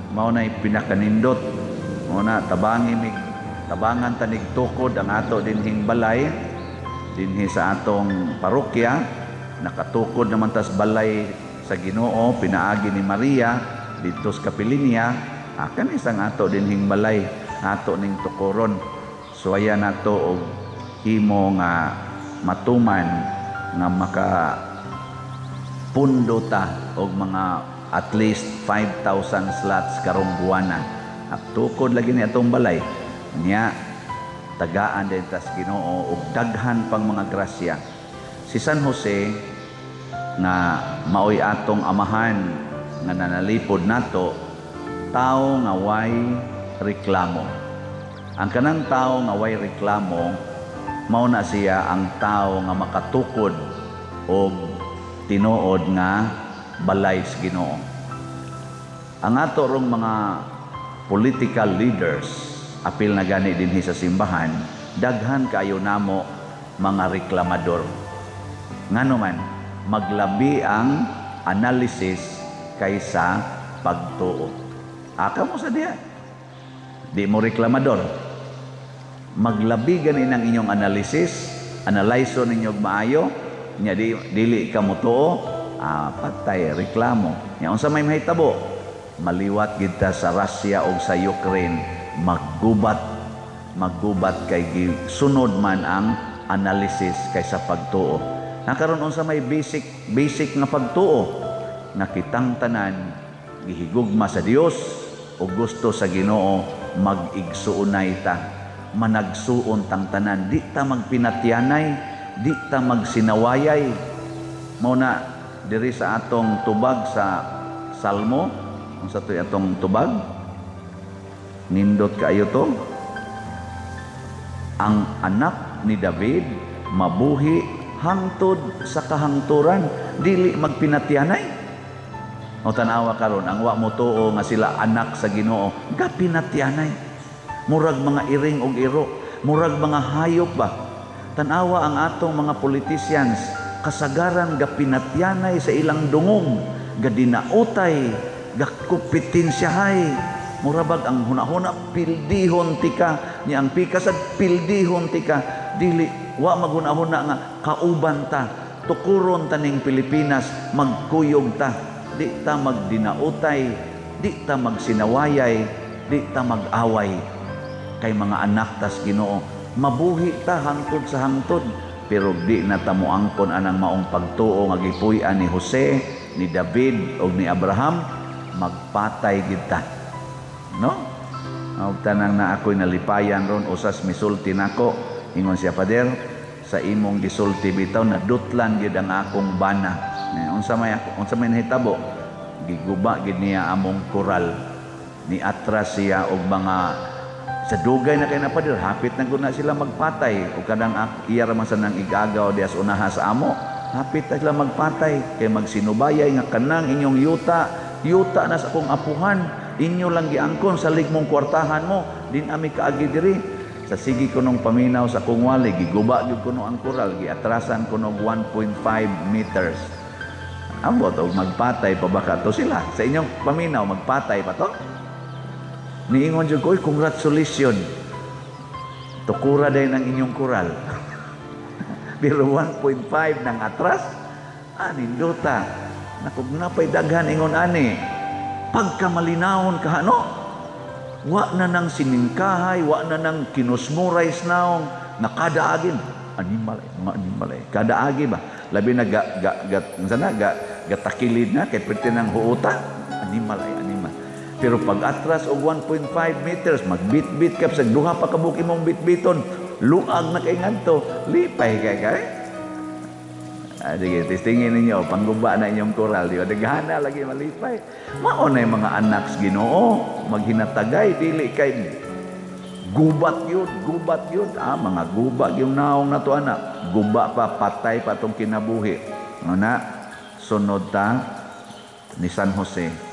Mao nay pinakanindot. Mao na tabangi mig tabangan tanig tukod ang ato dinhing balay dinhi sa atong parokya. Nakatukod naman tas balay sa Ginoo pinaagi ni Maria didto sa kapilinya. Akan isang ato dinhing balay ato ning tukoron. Suwaya nato og himo nga matuman nga maka pundo ta og mga at least 5,000 slots karong buwana. At tukod lagi ni atong balay niya, tagaan din tas Ginoo og daghan pang mga grasya. Si San Jose nga maoy atong amahan nga nanalipod nato, tao nga way reklamo. Ang kanang tao nga way reklamo, mao na siya ang tao nga makatukod og tinuod nga balay sa Ginoo. Ang ato rong mga political leaders, apil na gani dinhi sa simbahan, daghan kaayo namo mga reklamador. Ngano man, maglabi ang analysis kaysa pagtuo. Aka mo sa diya, di mo reklamador. Maglabi gani ang inyong analysis, analyso ninyo og maayo, nya di, dili ka motuo, patay reklamo. Nya unsa may mahitabo? Maliwat gid ta sa Russia o sa Ukraine, maggubat, maggubat kay sunod man ang analysis kaysa pagtuo. Nakaron unsa may basic basic nga pagtuo? Nga kitang tanan gihigugma sa Dios o gusto sa Ginoo mag-igsuonay ta, managsuon tang tanan, di ta magpinatyanay, di ta magsinawayay. Mao na diri sa atong tubag sa Salmo, unsa to'y atong tubag? Nindot kaayo to. Ang anak ni David mabuhi hangtod sa kahangturan, dili magpinatyanay. O tanawa karon ang wa mo tuo nga sila anak sa Ginoo, gapinatyanay. Murag mga iring og iro, murag mga hayop ba. Tanawa ang atong mga politicians, kasagaran gapinatyanay sa ilang dungog, gadinautay, gakumpetensyahay. Murabag ang hunahuna pildihon tika, ni ang pikas at pildihon tika, dili wa maghunahuna nga kauban ta, tukuron ta ning Pilipinas, magkuyog ta, di ta magdinautay, di ta magsinawayay, di ta mag-away. Kay mga anak tas Ginoo, mabuhi ta hangtod sa hangtod, pero di na ta moangkon anang maong pagtuo nga gipuy-an ni Jose, ni David ug ni Abraham, magpatay gid ta. No? Og tanang na ako'y nalipayan ron usas misulti nako, ingon siya, "Father, sa imong gisulti bitaw nadutlan gid ang akong bana." Unsa may nahitabo? Giguba gid niya among koral. Ni atras siya og mga sa dugay na kay na, "Father, hapit na gud na sila magpatay." Ug kanang iya ra man sa nang igagaw dias unaha sa amo. Hapit na sila magpatay kay magsinubayay nga kanang inyong yuta, yuta na sa akong apuhan, inyo lang giangkon sa ligmong kwartahan mo, din ami kaagi diri. Sa sige ko nung paminaw sa akong wali, giguba gyud kuno ang koral, giatrasan kuno 1.5 meters. Ambot og magpatay pa ba to sila? Sa inyong paminaw, magpatay pa to? Niingon jud ko, "Oy, congratulations. Tukura din ang inyong koral." Pero 1.5 ng atras, nindota. Nakog napay daghan ingon ani. Pagka malinawon ka, ano? Wa na nang siningkahay, wa na nang kinusmuray naong, nakadaagin. Animal, eh, mga animal eh. Kadaagi ba? Labi na ga, ga, ga, sana, ga, gatakilid na, kay pwede ng huuta. Animal ay animal. Pero pag atras og 1.5 meters, magbit-bit ka, sa duha pa kabuk imong bit-biton, luag na kay ngadto, lipay kay kay. Ah, sige, testingin ninyo, pangguba na inyong koral, di ba? Daghana lagi malipay. Mao na yung mga anak sa Ginoo, maghinatagay, dili kay gubat yun, gubat yun. Ah, mga guba yung naong na to, anak. Guba pa, patay pa itong kinabuhi. Ano na, sunod ta ni San Jose.